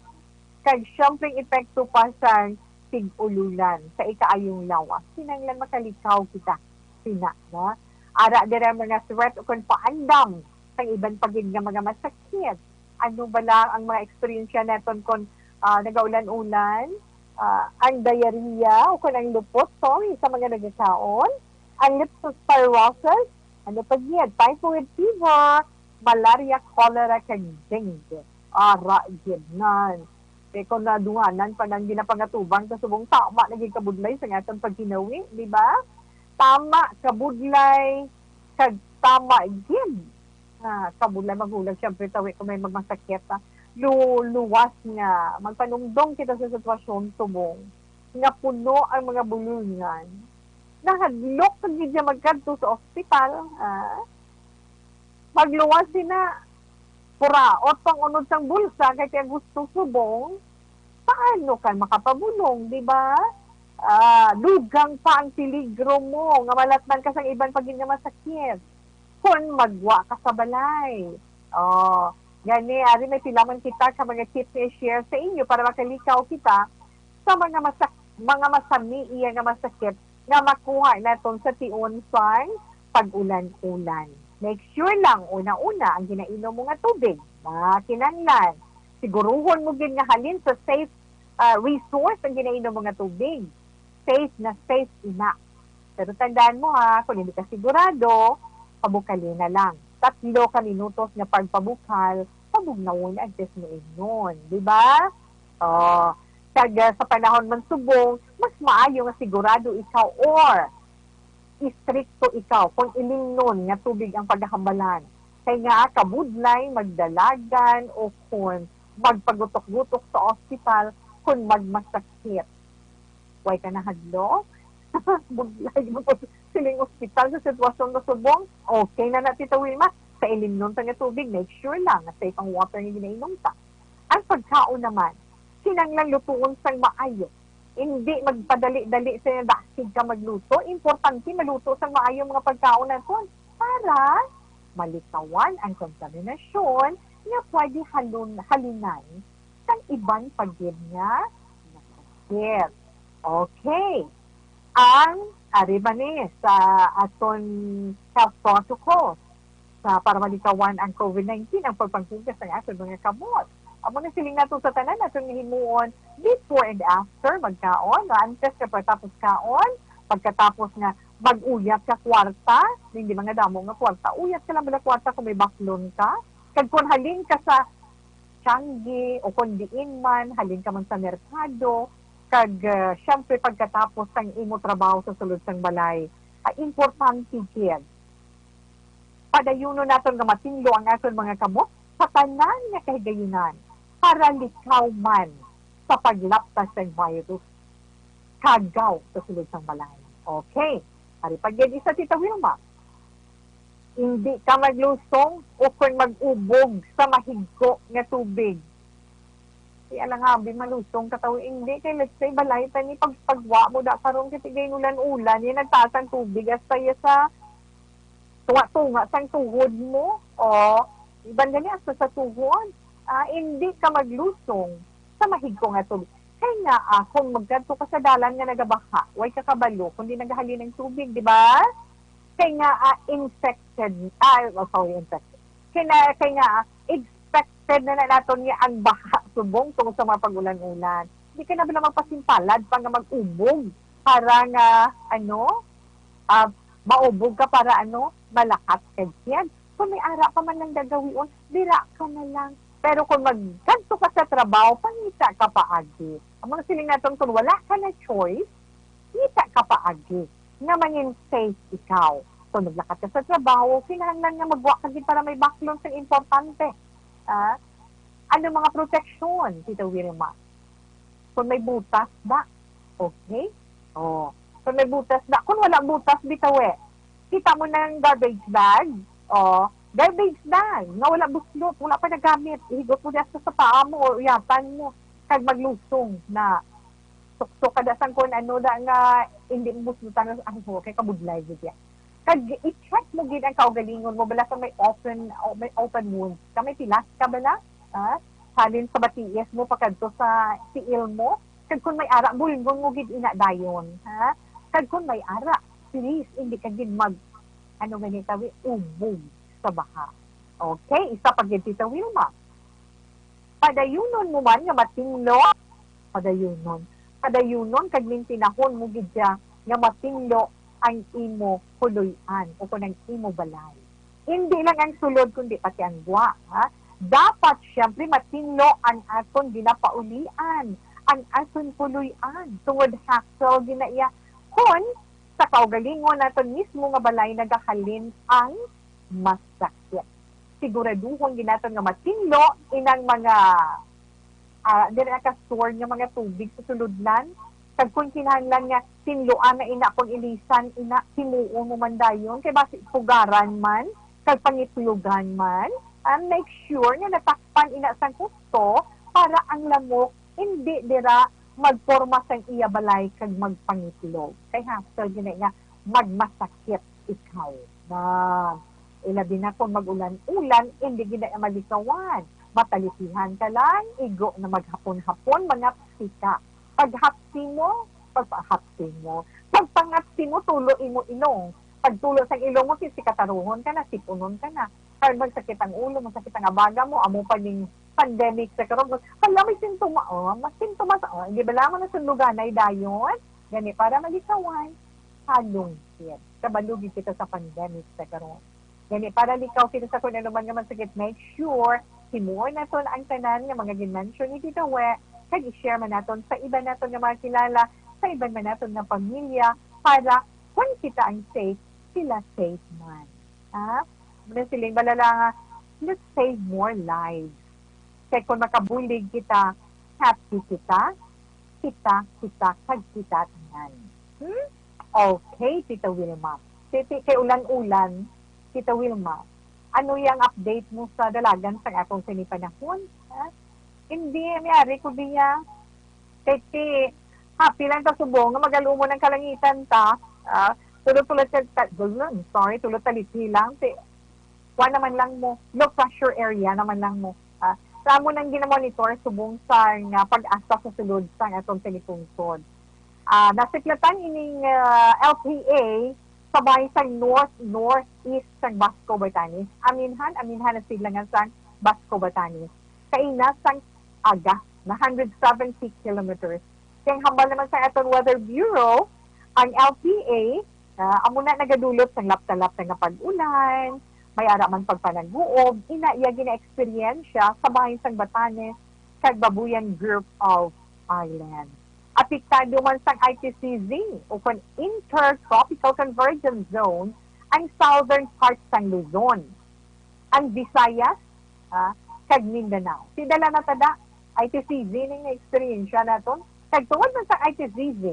Kag siyempre ang epekto pa sang tig-ululan sa ikaayong lawas. Kinahanglan makalikaw kita sina, no? Ara dira ang mga threat o kon paandam sang iban pa gid nga mga masakit. Ano bala ang mga eksperyensya naton kon, ah, nagaulan-ulan? Ah, ang diarrhea o kon ang lupot, sorry, sa mga nagakaon, ang leptospirosis, ano pa gid, typhoid fever, malaria, cholera, kag dengue. Ara gid nan. Kay kung nadunganan pa nang ginapangatubang sa subong, tama na gid kabudlay sa aton pagkinawi, di ba? Tama kabudlay, kag tama gid nga kabudlay maghulag. Siyempre, tawi kung may magmasakit, ah, lu-, luwas nga magpanumdom kita sa sitwasyon subong nga puno ang mga bulungan. Nahadlok ka gid siya magkadto sa ospital, ah. Magluwas sina, puraot pang unod sang bulsa kay kay gusto subong. Paano ka makapabulong, di ba? Ah, dugang pa ang peligro mo nga malatman ka sang iban pa gid nga masakit kon magwa ka sa balay. Oh, gani, ari may pila man kita ka mga tips nga i-share sa inyo para makalikaw kita sa mga masak-, mga masami iya nga masakit nga makuha naton sa tion sang pag-ulan-ulan. Make sure lang, una-una, ang ginainom mo nga tubig, ah, kinahanglan. Siguruhon mo gid nga halin sa safe, ah, resource ang ginainom mo nga tubig. Safe na safe ina. Pero tandaan mo ha, kung hindi ka sigurado, pabukali na lang. Tatlo ka minutos nga pagpabukal, pabugnawon ang test mo ignon, di ba? Oh, kag, ah, sa panahon man subong, mas maayo nga sigurado ikaw or istrikto ikaw kung ilimnon nga tubig ang pagkahambalan. Kay nga kabudlay magdalagan o kon magpagutok-gutok sa ospital kon magmasakit. Way ka nahadlok? Budlay mo siling ospital sa sitwasyon nga subong. Okay na na, Tita Wilma. Sa ilimnon ta nga tubig, make sure lang nga safe ang water nga ginainom ta. Ang pagkaon naman, kinahanglan lutuon sang maayo. Hindi magpadali-dali sa dasig ka magluto. Importante maluto sang maayo ang mga pagkaon naton para malikawan ang kontaminasyon nga pwede halun-, halinan sang iban pa gid nga nasakit. Okay. Ang, ari ba ni, sa aton health protocol sa para malikawan ang COVID nineteen, ang pagpanghugas sang aton mga kamot. Amo na siling nato sa tanan, aton himuon before and after magkaon, no? Antes nga pagkatapos kaon, pagkatapos nga mag-uyat ka kwarta, hindi mga damo nga kwarta, uyat ka lang bala kwarta kung may baklon ka. Kag kung halin ka sa Changi o kung diin man, halin ka man sa merkado, kag, ah, siyempre, pagkatapos sang imo trabaho sa sulod sang balay, ah, importante gid. Padayunon naton nga matinlo ang aton mga kamot sa tanan nga kahigayunan para likaw man sa paglaptas sang virus kagaw sa sulod sang balay. Okay. Ari pa gid isa, Tita Wilma. Hindi ka maglusong o kon mag-ubog sa mahigko nga tubig. Di alangabi malusong ka tawo, hindi. Kay let's say, balay ta ni pag-, pagwa mo da karon kay tigay ulan-ulan, yan nagtaas ang tubig, hasta ya sa tunga-tunga sang tuhod mo. O, iban gani hasta sa tuhod. Ah, hindi ka maglusong sa mahigko nga tubig. Kay nga, ah, kung magkadto ka sa dalan nga nagabaha, way ka kabalo kung di nagahalin ang tubig, di ba? Kay nga, ah, infected, ah, oh, sorry, infected. Kay na, kay nga, ah, expected na na naton nga ang baha subong tungod sa mga pag-ulan-ulan. Di ka na ba na magpasimpalad pa nga mag-ubog para nga, ano, ah, maubog ka para, ano, malakat ka gid. Kung may ara pa man lang gagawion, dira ka na lang. Pero kung magkadto ka sa trabaho, pangita ka paagi. Amo na siling naton, kung wala ka na choice, kita ka paagi nga mangin safe ikaw. Kung naglakat ka sa trabaho, kinahanglan nga magwa ka gid para may baklon sa importante. Ah, ano mga proteksyon, Tita Wilma? Kung may butas ba? Okay? Oh. Kung may butas ba? Kung wala butas, bitaw eh. Kita mo ng garbage bag? Oh. Garbage bag nga wala buslot, wala pa nagamit, ihigot mo diha sa paa mo or uyatan mo, kag maglusong na suksok ka da sang kon ano da nga hindi mo buslutan, ang okay, kabudlay gid ya. Kag i-check mo gid ang kaugalingon mo, bala kung may open, o may open wounds ka, may pilas ka bala, ah, halin sa batiis mo pakadto sa tiil mo, kag kung may ara, bulngon mo gid ina dayon, ha? Kag kung may ara, please, hindi ka gid mag, ano gani tawi, ubog sa baha. Okay, isa pa gid, Tita Wilma. Padayunon mo man nga matinlo, padayunon. Padayunon kag mintinahon mo gid siya nga matinlo ang imo kuluy-an o kon ang imo balay. Hindi lang ang sulod, kundi pati ang gwa, ha? Dapat, siyempre, matinlo ang aton ginapaulian, ang aton kuluy-an. Tungod hassle gid na iya. Kon sa kaugalingon naton mismo nga balay nagahalin ang masakit. Siguraduhon gid naton nga matinlo inang mga, ah, diri na ka-store nga mga tubig sa sulodlan. Kag kung kinahanglan nga tinluan na ina, pag ilisan ina, himuon mo man dayon, kay basi pugaran man, kag pangitlogan man, and make sure nga natakpan ina sang husto para ang lamok hindi dira magporma sang iya balay kag magpangitlog. Kay hassle gid na nga magmasakit ikaw. Na, ilabi na kung mag-ulan-ulan, hindi gid na malikawan. Matalipihan ka lang, igo na maghapon-hapon, mangapsi ka. Paghapsi mo, pagpahapsi mo. Pagpangapsi mo, tulo imo ilong. Pagtulo sang ilong mo, si kataruhon ka na, sipunon ka na. Kay magsakit ang ulo, magsakit ang abaga mo, amo pa ning pandemic sa karon. Hala, may sintoma, oh, mas sintomas, oh, hindi ba lamang nasunluganay dayon? Gani, para malikawan, halong gid. Kabalo gid kita sa pandemic sa karon. Gani, para likaw kita sa kung ano man nga masakit, make sure, himuon naton ang tanan nga mga gin-mention ni Tita We, kag i-share man naton sa iban naton nga mga kilala, sa iban man naton nga pamilya, para kung kita ang safe, sila safe man. Ha? Muna siling balala nga, let's save more lives. Kay kung makabulig kita, happy kita, kita, kita, kag kita tanan. Hmm? Okay, Tita Wilma. Titi, kay ulan-ulan, Tita Wilma, ano yang update mo sa dalagan sa atong sini panahon? Ha? Hindi, may ari ko diya. Kay ti, happy lang ta subong nga magalumon ang kalangitan ta. Ah, tulog-tulog ka, ta, sorry, tulog taliti lang. Ti, kuwan naman lang mo, low pressure area naman lang mo. Ah, sa amo nang ginamonitor subong sa nga pag-asa sa sulod sang atong sinipungsod. Ah, nasiklatan ining, ah, L P A sa bahin sang north-northeast sang Basco, Batanes. Aminhan, aminhan ang sidlangan sang Basco, Batanes. Kaina sang aga na hundred seventy kilometers. Kay ang hambal naman sa aton Weather Bureau, ang L P A, ah, amo na nagadulot sang lapta-lapta nga pag-ulan, may ara man pagpanag-uob, ina iya gina-eksperyensya sa bahin sang Batanes kag Babuyan Group of Islands. Apektado man sang I T C Z o kon Intertropical Convergence Zone ang southern part sang Luzon, ang Visayas, ah, kag Mindanao. Si dala na tada, I T C Z ning na-eksperyensya naton. Kag tungod man sa I T C Z,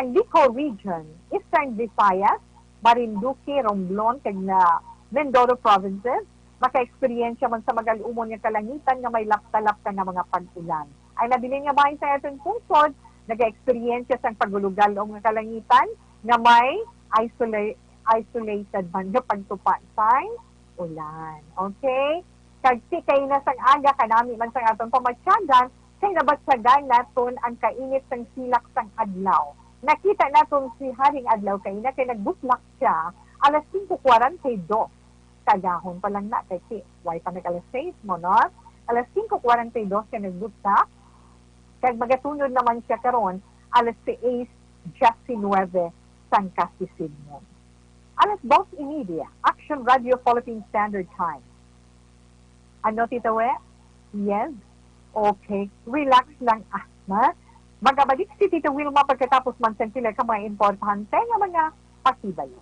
ang Bicol Region, Eastern Visayas, Marinduque, Romblon, kag na Mindoro Provinces, maka-eksperyensya man sa magalumon nga kalangitan nga may lapta-lapta nga mga pag-ulan. Ang nabilin nga bahin sa aton pungsod, naga-eksperyensya sang pagulog-alom nga kalangitan nga may isola-, isolated man nga pagtupa sang ulan. Okay? Kag ti kaina sang aga, kanami man sang aton pamatyagan, kay nabatyagan naton ang kainit sang silak sang adlaw. Nakita naton si Haring Adlaw kaina kay nagbutlak siya alas singko kwarenta y dos. Kagahon pa lang na, kay ti, way pa nag alas sais mo, no? Alas singko kwarenta y dos siya nagbutlak, kag magatunod naman siya karon alas sais diecinuebe sang kasisidngon. Alas dos y media, Action Radio Philippine Standard Time. Ano, Tita We? Yes? Okay. Relax lang, ah, ha? Magabalik si Tita Wilma pagkatapos man sang pila ka mga importante nga mga pakibalo.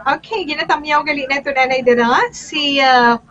Okay, ginatamyaw gali na ito, Nanay, dira. Si, ah,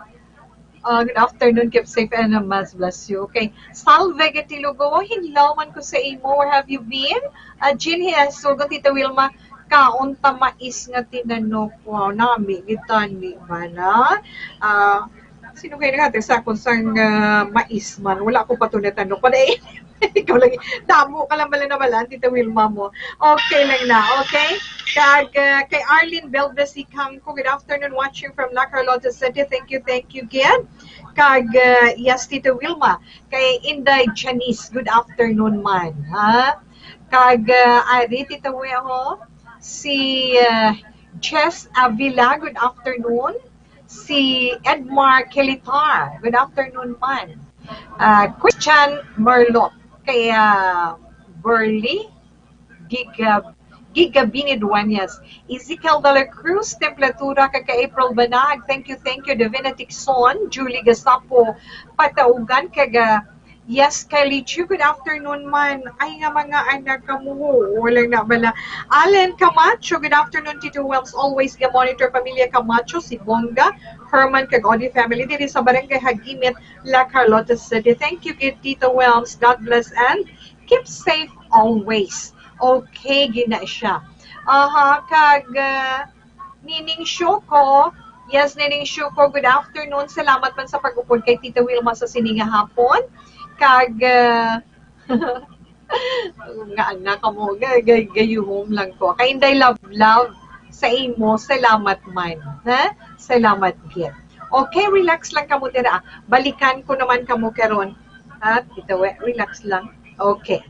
ah, good afternoon, keep safe and, ah, mas bless you. Okay, Sal Vega Tilugo, "Hinlaw man ko sa imo, where have you been?" Ah, Jean Hesugon, Tita Wilma, "Kaon ta mais nga tinanok." Wow, nami, gitani, bala. Ah, sino kayo naghatag sa akon sang, ah, mais man? Wala ko pa to natanok. Wala eh. Ikaw lang, damo ka lang bala na bala, Tita Wilma mo. Okay lang na, okay? Kag, ah, kay Arlene Belves Ikangko, "Good afternoon, watching from La Carlota City." Thank you, thank you, gid. Kag, ah, yes, Tita Wilma. Kay Inday Janice, good afternoon man, ha? Kag, ah, ari, Tita Wi, ho, si, ah, Jess Avila, good afternoon. Si Edmar Kelitar, good afternoon man. Ah, Christian Merlo, kay, ah, Burley, Giga-, Gigabini Dueñas, Ezekiel de la Cruz, Temperatura, kag kay April Banag, thank you, thank you, Divina Tixon, Julie Gasapo, Pataugan, kag, ah, yes, Kalichi, good afternoon man. Ay nga mga anak kamo, wala na bala. Allen Camacho, good afternoon, Tito Wells, always ga-monitor, Pamilya Camacho, si Bongga, Herman, kag Audrey family, diri sa Barangay Hagimit, La Carlota City. Thank you, gid, Tito Wells. God bless and keep safe always. Okay, gina siya. Aha, kag, ah, Nining Shoko. Yes, Nining Shoko, good afternoon. Salamat man sa pag-upod kay Tita Wilma sa sini nga hapon. Kag, ah, nga anak kamo, ga-, ga-, gayuhom lang ko. Kay Inday Love Love sa imo, salamat man. Ha? Salamat gid. Okay, relax lang kamo dira. Balikan ko naman kamo karon. Ha? Kita we, relax lang. Okay.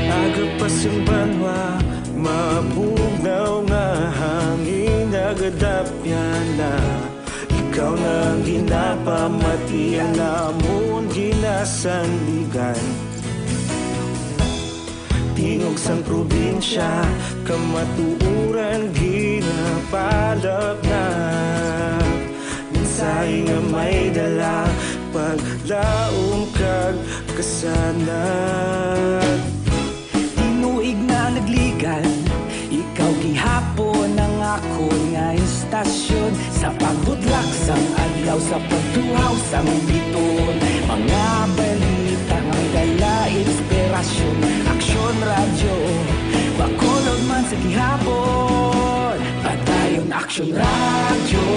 Aga pa sing banwa, mabugnaw nga hangin, nagadapyan na. Ikaw na ang ginapamati, ang amon ginasandigan. Tingog sang probinsya, kamatuoran ginapalapnap. Mensahe nga may dala, paglaom kag kasanag. Tinuig na nagligan, ikaw gihapon ang akon nga istasyon. Sa pagbutlak sang adlaw, sa pagtuhaw sang bituon, mga balita nga may dala inspirasyon. Aksyon Radyo, Bacolod man sa gihapon. Padayon Aksyon Radyo,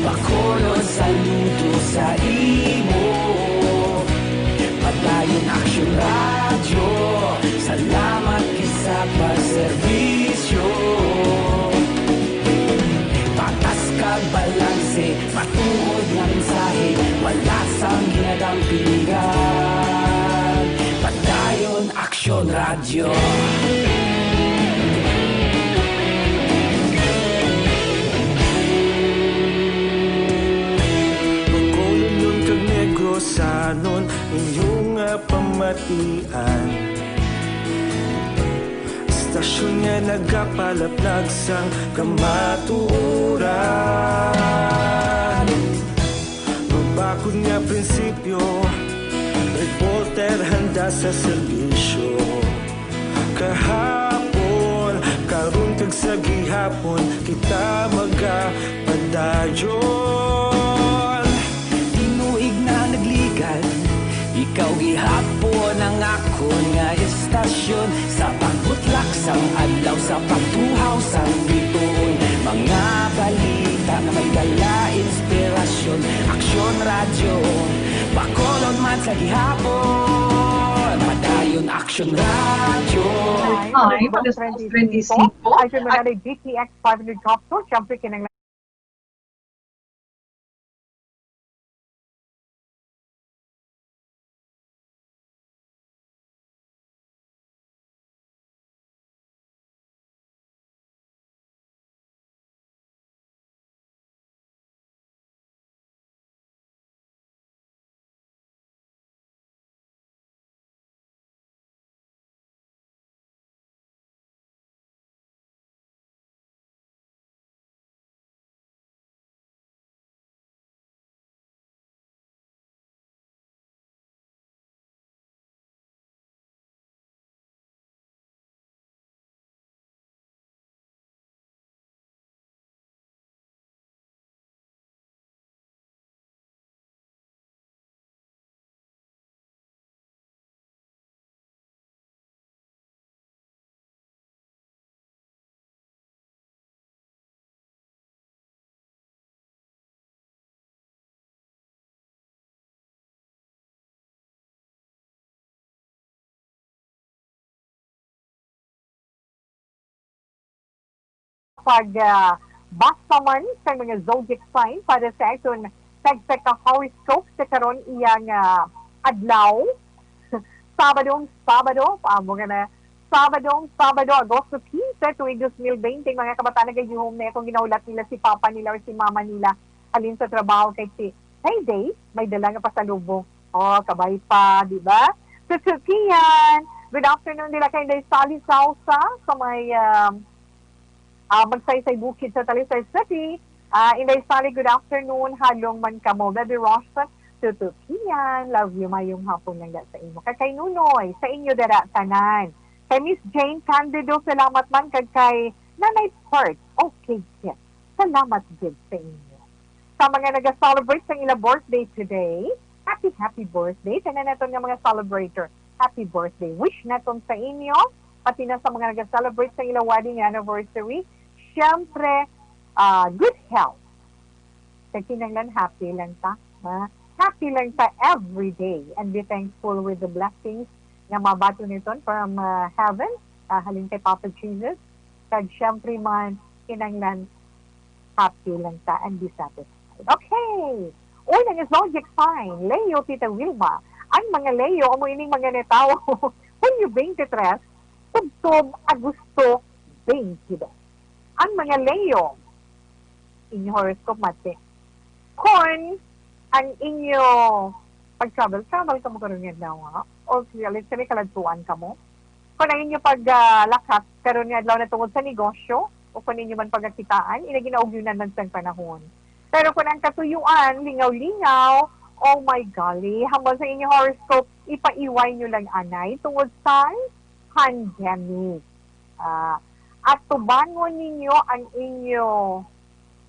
Bacolod, saludo sa imo. Padayon Aksyon Radyo, salamat gid sa pagserbisyo. Patas kag balanse, matuod nga mensahe, wala sang ginadampingan. Padayon Aksyon Radyo. Bacolodnon kag Negrosanon, inyo nga pamatian. Istasyon nga nagapalaplag sang kamatuoran. Mabakod nga prinsipyo, reporter handa sa serbisyo. Kahapon, karon kag sa gihapon, kita magapadayon. Tinuig na nagligan, ikaw gihapon ang akon nga istasyon. Sa pagbutlak sang adlaw, sa pagtuhaw sang bituon, mga balita nga may dala inspirasyon. Aksyon Radyo, Bacolod man sa gihapon. Padayon Aksyon Radyo. Hi, alas dos treinta y cinco. Ay, siya magana G T X five hundred capsule. Siyempre, kinang pag, ah, basa man sa mga zodiac sign para sa aton tagsa ka horoscope sa karon iyang, ah, adlaw. Sabadong Sabado, amo nga na, Sabadong Sabado, Agosto quince, tuig dos mil bente, mga kabataan, nagayuhom na akong ginahulat nila si papa nila or si mama nila halin sa trabaho kay si, hey, day, may dala nga pasalubong. Oh, kabay pa, di ba? Susukian. Good afternoon, nila kay Inday Sally Salsa sa may, um, ah, Magsaysay Bukid sa Talisay City. Ah, Inday Sally, good afternoon. Halong man kamo, Baby Ross, Tutukian. Love you. Mayong hapon lang da sa imo. Kakay Nunoy, sa inyo dara tanan. Kay Miss Jane Candido, salamat man. Kag kay Nanay Pert, okay, yes. Salamat gid sa inyo. Sa mga nag-celebrate sang ila birthday today, happy, happy birthday. Tanan naton nga mga celebrator, happy birthday. Wish naton sa inyo, pati na sa mga nag-celebrate sang ila wedding anniversary, syempre, ah, good health. Kag kinahanglan happy lang ta, ha? Happy lang ta every day and be thankful with the blessings nga mabaton naton from, ah, heaven, ah, halin kay Papa Jesus. Kag syempre man, kinahanglan happy lang ta and be satisfied. Okay. Una nga zodiac sign, Leo, Tita Wilma. Ang mga Leo, amo ining mga natawo Hunyo twenty-three, tubtob Agosto twenty-two. Ang mga Leo, inyo horoscope, mati. Kon ang inyo pag-travel-travel kamo karon nga adlaw, ha? O let's say, may kaladtuan kamo. Kon ang inyo pag, ah, lakat karon nga adlaw na tungod sa negosyo, o kon inyo man pagakitaan, ina ginaugyonan man sang panahon. Pero kon ang katuyuan, lingaw-lingaw, oh my golly, hambal sa inyo horoscope, ipaiway nyo lang anay tungod sa pandemic. Ah, atubangon ninyo ang inyo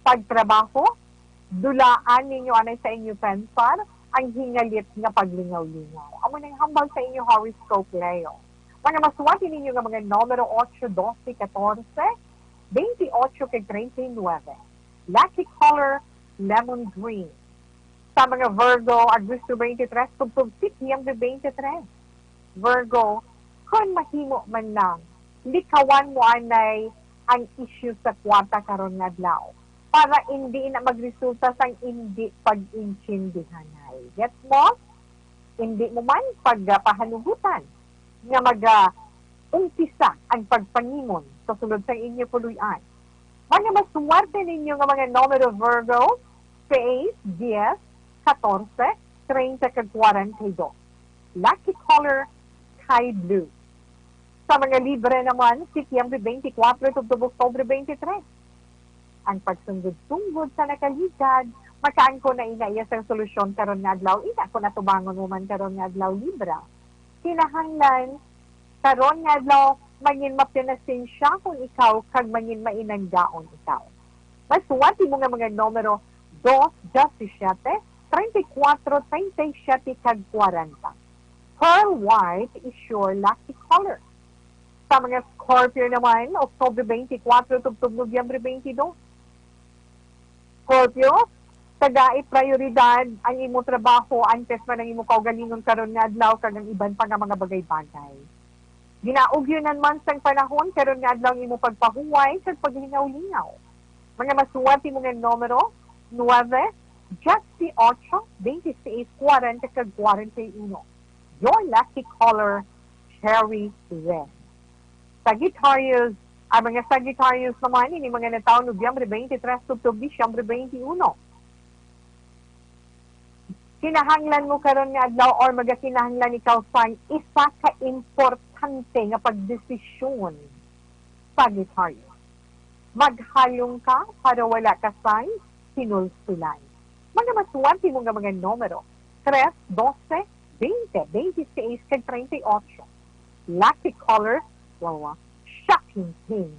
pagtrabaho, dulaan ninyo anay sa inyo pensar ang hingalit nga paglingaw-lingaw. Amo nang hambal sa inyo horoscope, Leo. Mga masuwati ninyo nga mga numero ocho, doce, catorce, veintiocho, kag treinta y nueve. Lucky color, lemon green. Sa mga Virgo, Agosto twenty-three, tubtob Setyembre twenty-three. Virgo, kon mahimo man lang, likawan mo anay ang isyu sa kwarta karon nga adlaw para indi na magresulta sang indi pag-intindihanay. Gets mo? Indi mo man pagpahanugutan nga maga-umpisa ang pagpangimon sa sulod sang inyo puloy-an. Mga maswerte ninyo nga mga numero, Virgo, seis, dies, catorce, treinta, kag kwarenta y dos. Lucky color, sky blue. Sa mga Libra naman, Setyembre twenty-four tubtob Oktubre twenty-three. Ang pagsunggod-sunggod sa nakaligad, makaangkon na ina iya sang solusyon karon nga adlaw, ina kon atubangon mo man karon nga adlaw, Libra. Kinahanglan, karon nga adlaw, mangin mapinasensyahon ikaw kag mangin mainanggaon ikaw. Masuwat imo nga mga numero, dos, diyasisiete, treinta y cuatro, treinta y siete, kag kwarenta. Pearl white is your lucky color. Sa mga Scorpio naman, October twenty-four tubtob Nobyembre twenty-two. Scorpio, tagai prioridad ang imo trabaho antes man ang imo kaugalingon karon nga adlaw kag ang iban pa nga mga bagay-bagay. Ginaugyonan man sang panahon karon nga adlaw ang imo pagpahuway kag paglingaw-lingaw. Mga masuwat imo nga numero, nuebe, diyesyoto, bente seis, kwarenta, kag kwarenta y uno. Your lucky color, cherry red. Sagittarius, ang mga Sagittarius naman, ini mga natawo Nobyembre twenty-three tubtob Disyembre twenty-uno. Kinahanglan mo karon nga adlaw or magakinahanglan ikaw sang isa ka importante nga pagdesisyon, Sagittarius. Maghalong ka para wala ka sang sinulsulan. Mga masuwat imo nga mga numero, tres, doce, bente, bente seis, kag treinta y ocho. Lucky color, wawa, shocking pink.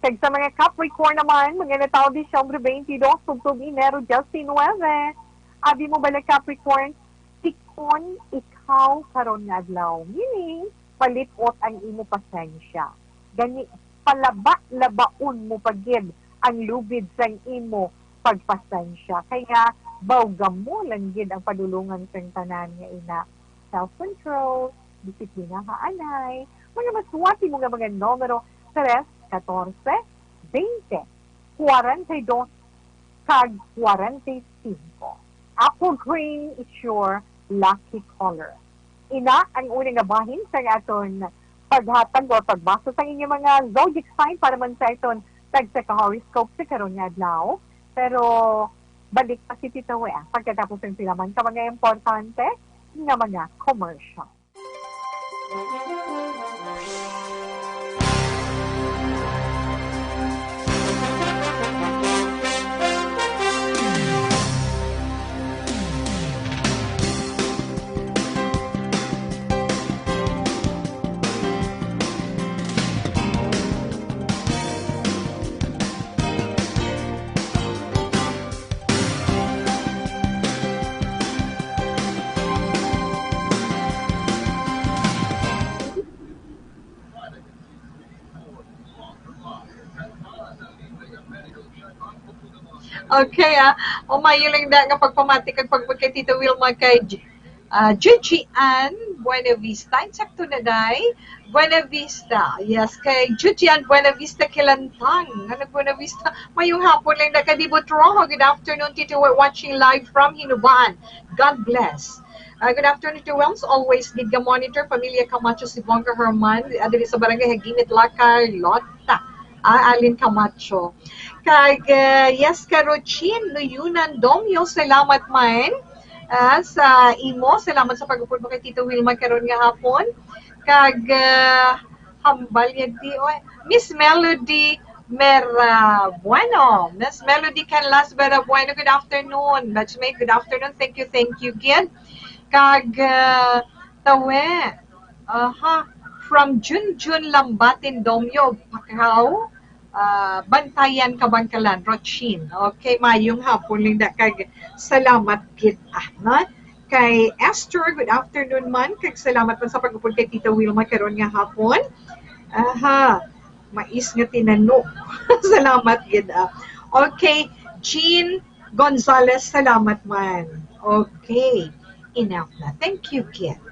Kag sa mga Capricorn naman, mga natawo Disyembre twenty-dos tubtob Enero diecinueve. Abi mo bala, Capricorn, tikon ikaw karon nga adlaw. Meaning, palip-ot ang imo pasensya. Gani, palaba-labaon mo pa gid ang lubid sang imo pagpasensya. Kay nga, bawgamo lang gid ang padulongan sang tanan nga ina. Self-control, disiplina ha anay. Mga masuwat imo nga mga numero, tres, catorce, twenty, kwarenta y dos, kag kwarenta y singko. Apple green is your lucky color. Ina ang una nga bahin sang aton paghatag o pagbasa sang inyong mga zodiac sign para man sa aton tagsa ka horoscope sa karon nga adlaw. Pero balik pa si Tita Wea pagkatapos sang pila man ka mga importante nga mga commercial. Okay, ah. O, maayo lang na nga pagpamati kag pagpagkay Tita Wilma kay J-, ah, Juji Ann Buenavista. Insakto na, day. Buenavista. Yes, kay Juji Ann Buenavista Kilantang. Ano, Buenavista? Maayong hapon lang na kay Dibot Rojo. Good afternoon, Tita. We're watching live from Hinobaan. God bless. Ah, good afternoon, Tita Wilms. Always gid ka monitor. Pamilya Camacho, si Bongga Herman. Ah, diri sa Barangay Haginit, La Carlota. Ah, Alin Camacho. Kag, ah, yes, Karochin Luyunan Domyo, salamat man, ah, sa imo. Salamat sa pag-upod mo kay Tita Wilma karon nga hapon. Kag, ah, hambal yan di, oy. Miss Melody Mera Bueno. Miss Melody Canlas Mera Bueno, good afternoon. Batchmate, good afternoon. Thank you, thank you, gid. Kag, ah, tawe, aha, from Junjun Lambatin Domyo, Pacau. Ah, Bantayan, Kabangkalan, Rochin. Okay, maayong hapon, Linda, kag salamat gid, ah, no? Kay Esther, good afternoon man, kag salamat man sa pag-upod kay Tita Wilma karon nga hapon. Aha, mais nga tinanok. Salamat gid, ah. Okay, Jean Gonzalez, salamat man. Okay, enough na. Thank you, gid.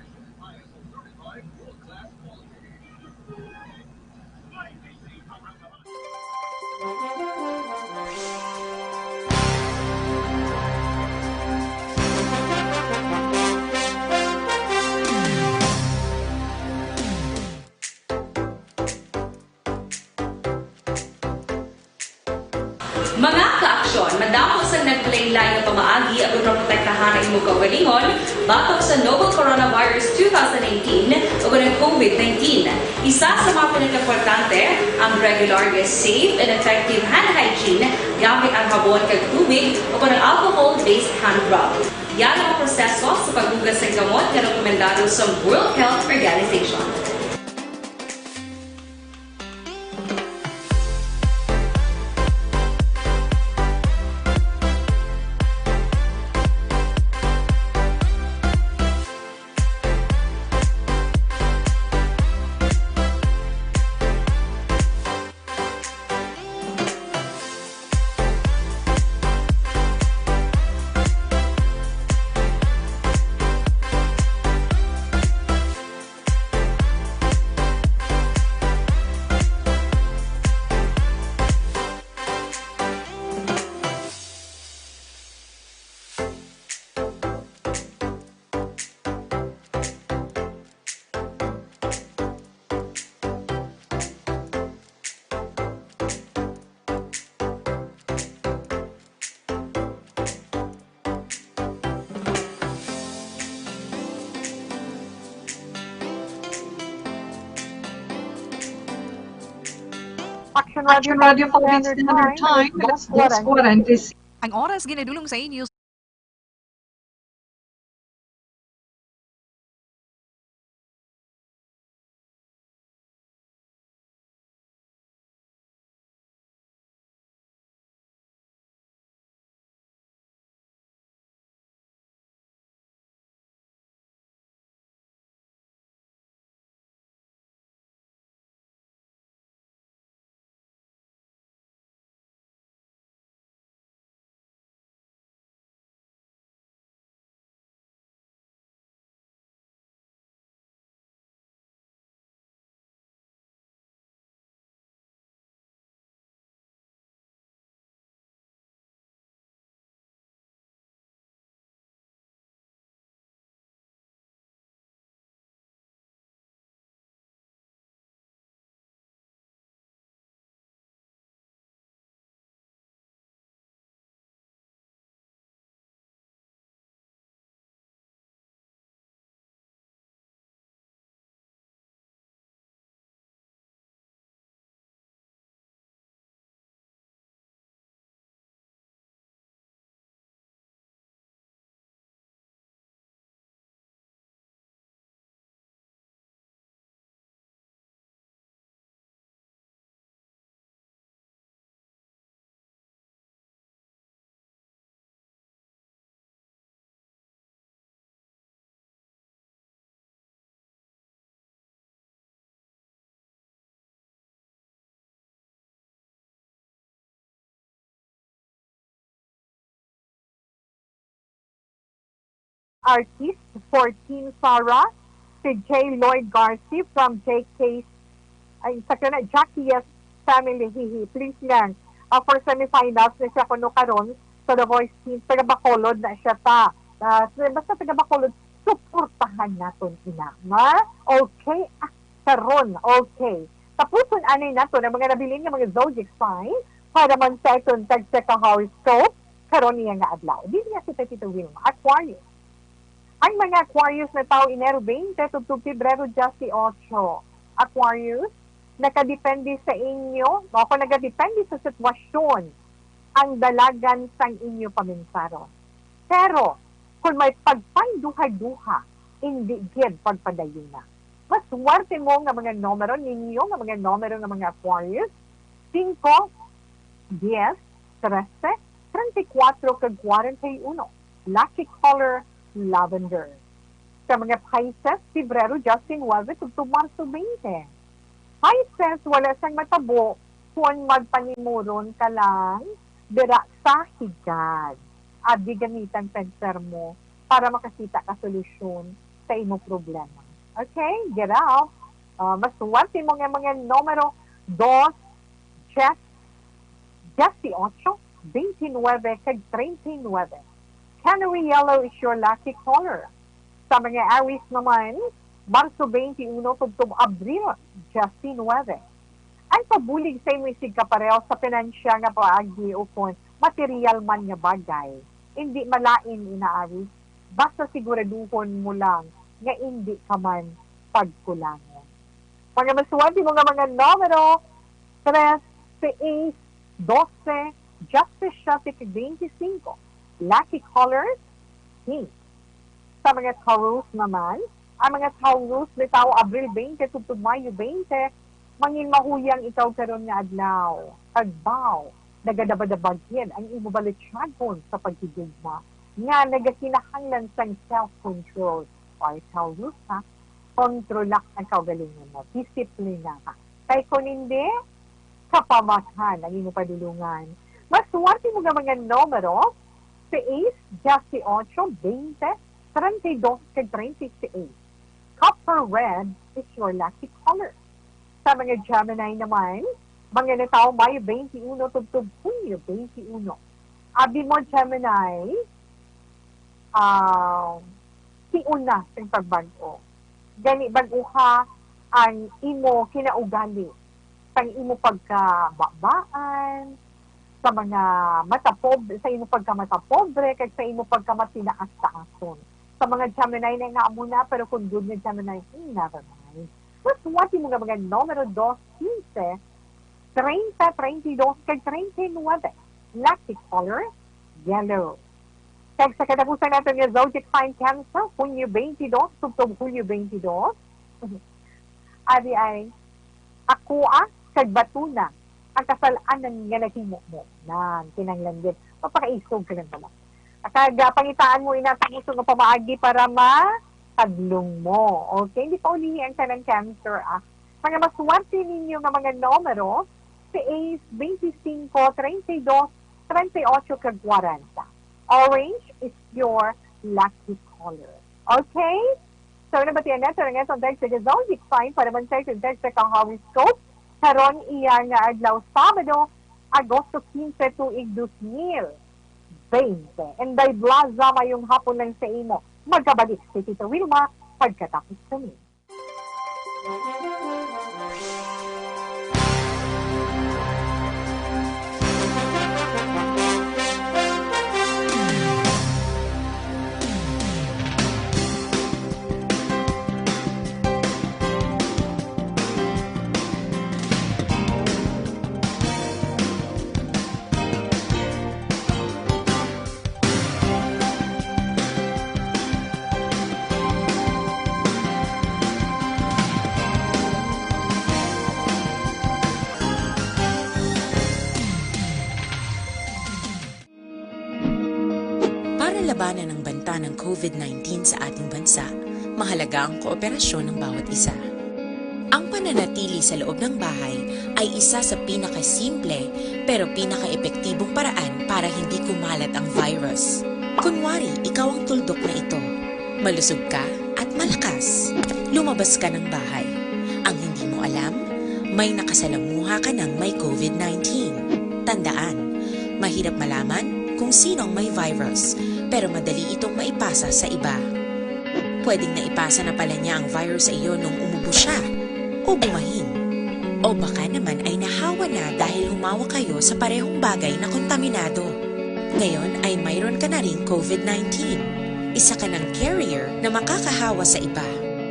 Mga ka-aksyon, madamo sang naglain-lain nga pamaagi aron maprotektahan ang imo kaugalingon batok sa novel coronavirus two thousand nineteen o ang COVID nineteen. Isa sa mga pinakaimportante ang regular nga safe and effective hand hygiene gamit ang habon kag tubig o ang alcohol-based hand rub. Yara ang proseso sa paghugas sang kamot nga rekomendado sa World Health Organization. Action Radio, Action Radio, Philippine Standard Time, alas dos forty-six. Ang oras ginadulong sa inyo. artist for Team Sarah, si J Lloyd Garci from J K, ay, sa kana, Jackie Yes Family, hihi. Please lang. Uh, for semifinals na siya kuno karon sa The Voice Team. Taga Bacolod na siya ta. Uh, so, basta taga Bacolod, suportahan naton ina. Ma? Okay. Ah, karon, okay. Tapuson anay nato ang mga nabilin nga mga zodiac sign para man sa aton tagsa ka horoscope karon niya nga adlaw. Dili niya kita, Tita Wilma. Aquarius. Ang mga Aquarius na tawo Enero twenty tubtob Pebrero diyesotso. Aquarius, nakadepende sa inyo, o kung nagadepende sa sitwasyon ang dalagan sang inyo paminsaron. Pero kung may pagpanduha-duha, indi gid pagpadayuna. Maswerte mo nga mga numero ninyo, nga mga numero nga mga Aquarius, singko, diyes, trese, treinta y cuatro, kag kwarenta y uno. Lucky color, lavender. Sa mga Pisces, Pebrero diyes nuebe tubtob Marso twenty. Pisces, wala sang matabo kon magpanimuron ka lang dira sa higad. Abi, gamitang penser mo para makakita ka solusyon sa imo problema. Okay? Get out. Ah, maswerte mo nga mga numero dos, diyes, diyesotso, twenty-nine, kag treinta y nuebe. Canary yellow is your lucky color. Sa mga Aries naman, Marso twenty-uno tubtob Abril diyesnuebe. Ang pabulig sa imo isigkapareho sa pinansya nga paagi ukon material man nga bagay, indi malain, ina Aries, basta siguraduhon mo lang nga indi ka man pagkulangon. Mga maswerte mo nga mga numero, tres, seis, dose, diyesisiyete, kag twenty-singko. Lucky colors, pink. Sa mga Taurus naman, ang mga Taurus bitaw Abril twenty tubtob Mayo twenty, mangin mahuyang ikaw karon nga adlaw. Kag baw, nagadabadabagin ang imo balatyagon sa paghigugma nga nagakinahanglan sang self-control. Ay, Taurus, ha? Kontrola ang kaugalingon mo. Disiplina ka. Kay kung hindi, kapamakan ang imo padulungan. Maswerte mo nga mga numero, seis, diyesotso, twenty, treinta y dos, kag treinta y seis. Copper red is your lucky color. Sa mga Gemini naman, mga natawo Mayo twenty-uno tubtob Hunyo twenty-uno. Abi mo, Gemini, ah, hiuna sing pagbag-o. Gani, bag-uha ang imo kinaugali, sang imo pagkababaan, sa mga matapob-, sa imo pagkamatapobre, kag sa imo pagkamatinaas-taason. Sa mga Gemini na nga amo na, pero kung good nga Gemini, hmm, never mind. Maswerte mo nga mga numero dos, quince, treinta, treinta y dos, kag treinta y nuebe. Lucky color, yellow. Kag sa katapusan nato nga zodiac sign, Cancer, Hunyo twenty-dos, tubtob Hulyo twenty-dos. Ari ay, ako, ah, kag batuna ang kasal-anan nga nahimo mo. Nan, kinahanglan gid mapakaisog ka lang naman. Kag, ah, pangitaan mo ina sa gusto nga pamaagi para matadlong mo. Okay? Hindi pa ulihi ang tanang Cancer, ah. Mga maswerte ninyo nga mga numero, seis, twenty-singko, treinta y dos, treinta y ocho, kag kwarenta. Orange is your lucky color. Okay? So, nabatian nato ang atong text sa Gazon, Big Fine, para man sa atong text sa Kahawi Scope. Karon iya nga adlaw, Sabado, Agosto quince, tuig dos mil veinte. Inday Blaza, mayong hapon lang sa imo. Magkabalik si Tita Wilma pagkatapos kami. Para labanan ang banta ng covid nineteen sa ating bansa, mahalaga ang kooperasyon ng bawat isa. Ang pananatili sa loob ng bahay ay isa sa pinakasimple pero pinakaepektibong paraan para hindi kumalat ang virus. Kunwari, ikaw ang tuldok na ito. Malusog ka at malakas. Lumabas ka ng bahay. Ang hindi mo alam, may nakasalamuha ka ng may COVID nineteen. Tandaan, mahirap malaman kung sino ang may virus, pero madali itong maipasa sa iba. Pwedeng naipasa na pala niya ang virus sa iyo nung umubo siya o bumahin. O baka naman ay nahawa na dahil humawa kayo sa parehong bagay na kontaminado. Ngayon ay mayroon ka na ring COVID nineteen. Isa ka ng carrier na makakahawa sa iba.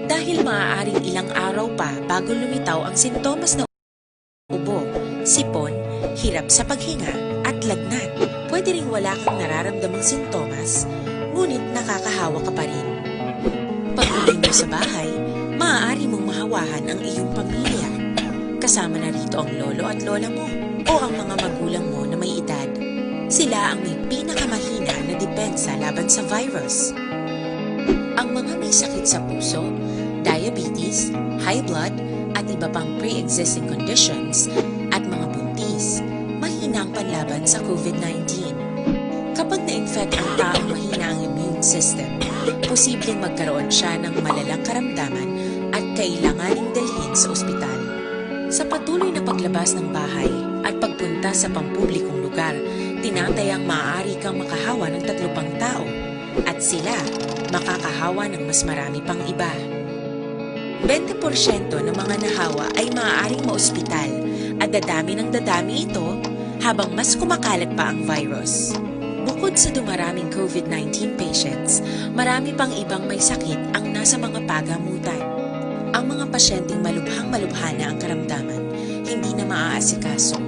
Dahil maaaring ilang araw pa bago lumitaw ang sintomas na ubo, sipon, hirap sa paghinga, at lagnat. Pwede ring wala kang nararamdamang sintomas, ngunit nakakahawa ka pa rin. Pag-uwi mo sa bahay, maaari mong mahawahan ang iyong pamilya. Kasama na rito ang lolo at lola mo o ang mga magulang mo na may edad. Sila ang may pinakamahina na depensa laban sa virus. Ang mga may sakit sa puso, diabetes, high blood, at iba pang pre-existing conditions, at mga buntis, mahina ang panlaban sa COVID nineteen. Kapag na-infect ang taong mahina ang immune system, posibleng magkaroon siya ng malalang karamdaman at kailanganing dalhin sa ospital. Sa patuloy na paglabas ng bahay at pagpunta sa pampublikong lugar, tinatayang maaari kang makahawa ng tatlo pang tao at sila makakahawa ng mas marami pang iba. Bente porsyento ng mga nahawa ay maaaring maospital at dadami ng dadami ito habang mas kumakalat pa ang virus. Bukod sa dumaraming COVID nineteen patients, marami pang ibang may sakit ang nasa mga pagamutan. Ang mga pasyenteng malubhang malubha na ang karamdaman, hindi na maaasikaso.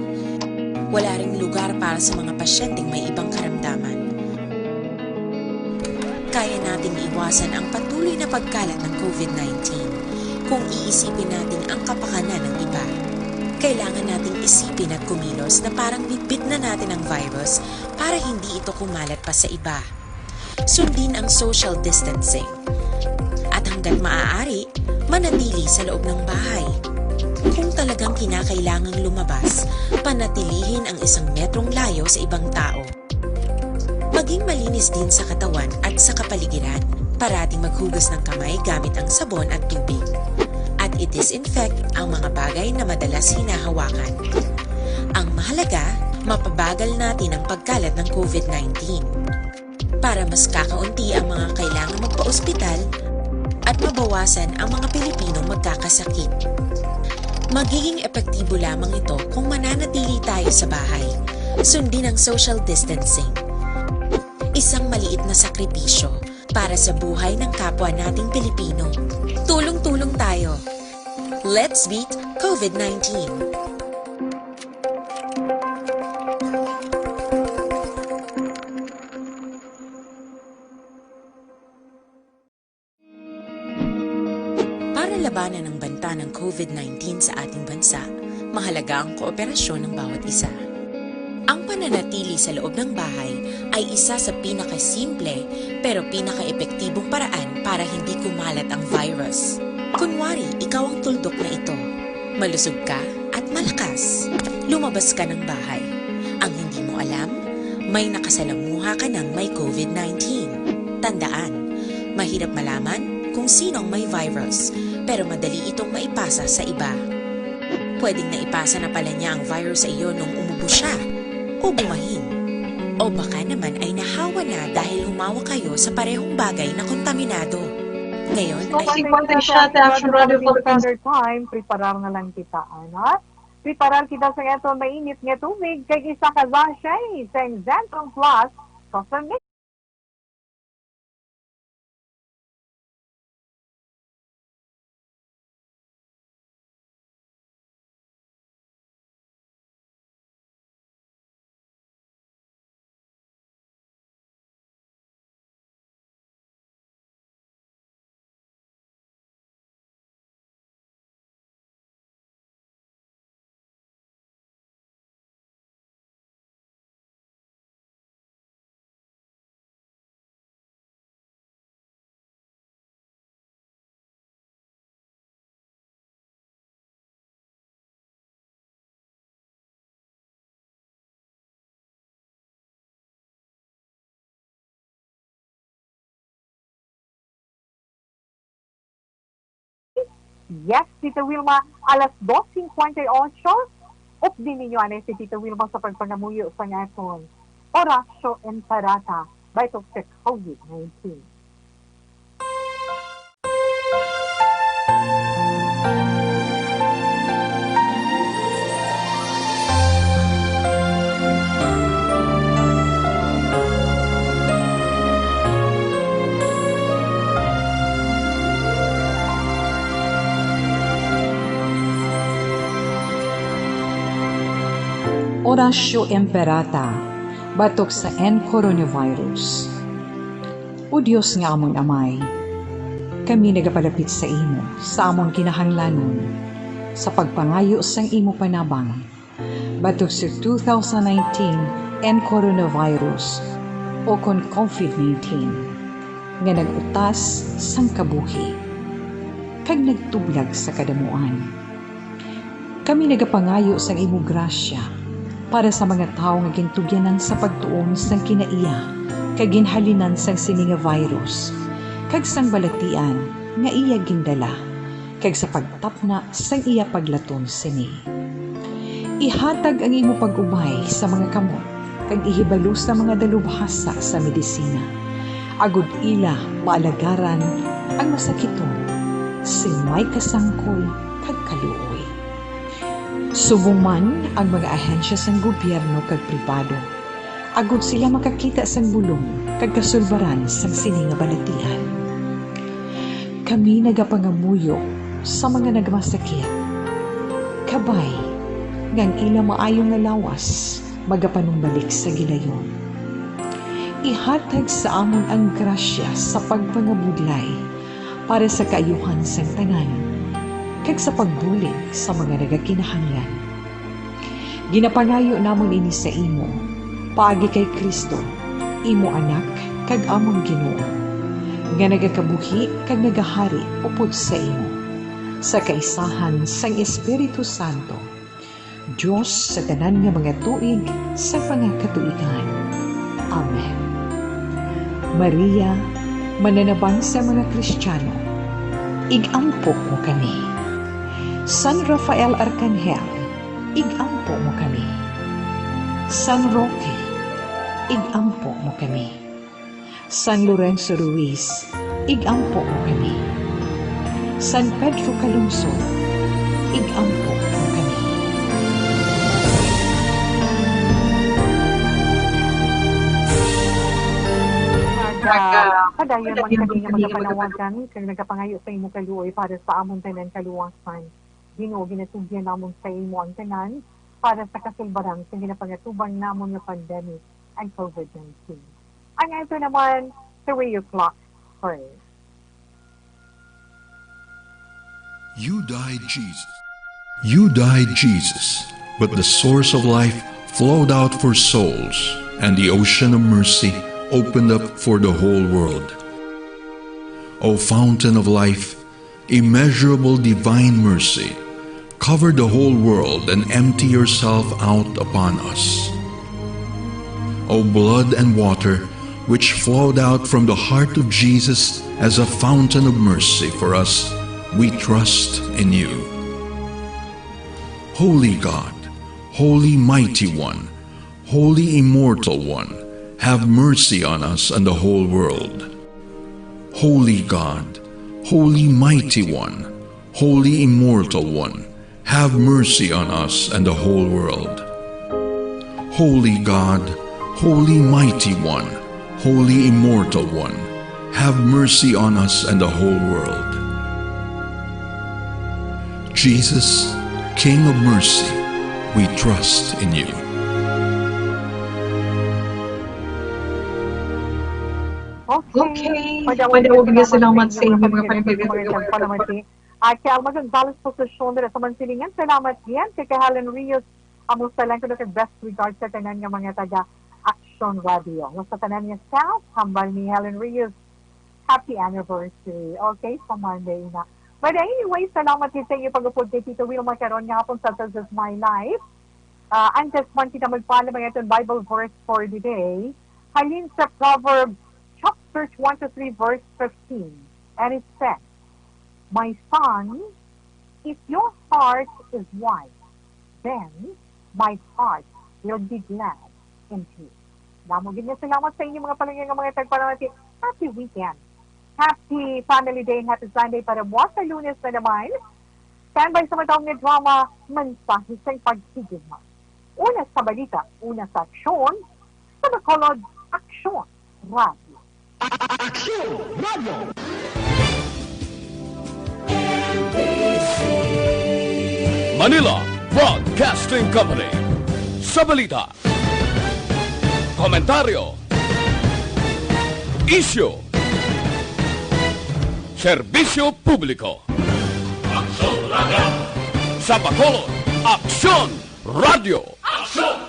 Wala ring lugar para sa mga pasyenteng may ibang karamdaman. Kaya nating iwasan ang patuloy na pagkalat ng COVID nineteen kung iisipin natin ang kapakanan ng iba. Kailangan nating isipin at kumilos na parang bitbit na natin ang virus para hindi ito kumalat pa sa iba. Sundin ang social distancing. At hanggat maaari, manatili sa loob ng bahay. Kung talagang kinakailangang lumabas, panatilihin ang isang metrong layo sa ibang tao. Maging malinis din sa katawan at sa kapaligiran. Parating maghugas ng kamay gamit ang sabon at tubig. At i-disinfect ang mga bagay na madalas hinahawakan. Ang mahalaga, mapabagal natin ang pagkalat ng COVID nineteen. Para mas kakaunti ang mga kailangan magpa-ospital at mabawasan ang mga Pilipinong magkakasakit. Magiging epektibo lamang ito kung mananatili tayo sa bahay. Sundin ang social distancing. Isang maliit na sakripisyo para sa buhay ng kapwa nating Pilipino. Tulong-tulong tayo. Let's beat COVID nineteen. Para labanan ang banta ng COVID nineteen sa ating bansa, mahalaga ang kooperasyon ng bawat isa. Ang pananatili sa loob ng bahay ay isa sa pinakasimple pero pinakaepektibong paraan para hindi kumalat ang virus. Kunwari, ikaw ang tuldok na ito. Malusog ka at malakas. Lumabas ka ng bahay. Ang hindi mo alam, may nakasalamuha ka ng may COVID nineteen. Tandaan, mahirap malaman kung sino ang may virus, pero madali itong maipasa sa iba. Pwedeng naipasa na pala niya ang virus sa iyo nung umubo siya o bumahin. O baka naman ay nahawa na dahil humawa kayo sa parehong bagay na kontaminado. Ngayon ay Ay, konti siya, Action Radio Philippines. Standard Time, preparar na lang kita, ano? Preparar kita sa aton mainit nga tubig, kay isa ka sachet sa Zentrum Plus Coffee Mix. Yes, Tita Wilma, alas dos cincuenta y ocho, updi ninyo anay si Tita Wilma sa pagpangamuyo sang aton Oratio Imperata batok sa COVID nineteen. Oratio Imperata batok sa N coronavirus. O Dios nga amon Amay, kami nagapalapit sa imo sa amon kinahanglanon sa pagpangayo sang imo panabang batok sa two thousand nineteen N coronavirus, o kon COVID nineteen, nga nag-utas sang kabuhi kag nagtublag sa kadamuan. Kami nagapangayo sang imo grasya para sa mga tawo nga gintugyanan sa pagtuon sang kinaiya kag ginhalinan sang sini nga virus kag sang balatian nga iya gindala, kag sa pagtapna sang iya paglaton sini. Ihatag ang imo pag-ubay sa mga kamot kag ihibalo sa mga dalubhasa sa medisina, agod ila maalagaran ang masakiton sing may kasangkol kag kaluoy. Subong man ang mga ahensya sang gobyerno kag pribado, agod sila makakita sang bulong kag kasulbaran sang sini nga balatian. Kami nagapangamuyo sa mga nagmasakit, kabay nga ang ila maayo nga lawas magapanumbalik sa gilayon. Ihatag sa amon ang grasya sa pagpangabudlay para sa kaayuhan sang tanan, kag sa pagbulig sa mga nagakinahanglan. Ginapangayo namon ini sa imo, paagi kay Cristo, imo Anak kag amon Ginoo, nga nagakabuhi kag nagahari upod sa imo, sa kaisahan sang Espiritu Santo, Dios sa tanan nga mga tuig sa mga katuigan. Amen. Maria, mananabang sa mga Kristiano, ig-ampo mo kami. San Rafael Arcangel, ig-ampo mo kami. San Roque, ig-ampo mo kami. San Lorenzo Ruiz, ig-ampo mo kami. San Pedro Calungsod, ig-ampo mo kami. Nagapadayon man kami nga magapanawagan kag nagapangayo sa imo kaluoy para sa amon tanan kaluwasan. Ginoo, ginatugyan namon sa imo ang tanan para sa kasulbaran sa ginapangatubang namon nga pandemic, ang COVID nineteen. Ang ato naman, three o'clock prayer. You died, Jesus. You died, Jesus, but the source of life flowed out for souls, and the ocean of mercy opened up for the whole world. O fountain of life, immeasurable divine mercy, cover the whole world and empty yourself out upon us. O blood and water, which flowed out from the heart of Jesus as a fountain of mercy for us, we trust in you. Holy God, holy mighty one, holy immortal one, have mercy on us and the whole world. Holy God, holy mighty one, holy immortal one, have mercy on us and the whole world. Holy God, holy mighty one, holy immortal one, have mercy on us and the whole world. Jesus, King of mercy, we trust in you. Okay. Okay. Madawog nga salamat sa inyo, mga panagbibiyahe. At kay Alma Gonzalez Posucion dira sa Mansilingan, salamat gid kay Helen Rios. Amo sa lang kuno kag best regards sa tanan nga mga taga Action Radio. Ug sa tanan nga staff, hambal ni Helen Rios, happy anniversary. Okay, sa Monday na. But anyway, salamat gid sa inyo pag-upod kay Tito Wilma karon nga hapon sa This Is My Life. Ah, antes man kita magpaalam ang aton Bible verse for the day, halin sa Proverbs chapter twenty-three, verse fifteen. And it says, "My son, If your heart is wise, then my heart will be glad indeed. Damo gid nga salamat sa inyo mga palangga nga mga tagpalamati. Happy weekend. Happy Family Day and Happy Sunday para buwas sa Lunes na naman. Standby sa matawag nga drama, Mensahe sang Paghigugma. Una sa balita, una sa aksyon, sa Bacolod, Aksyon Radio. Aksyon Radio. Manila Broadcasting Company. Sa balita, komentaryo, isyu, serbisyo publiko. Aksyon Radio. Sa Bacolod, Aksyon Radio. Aksyon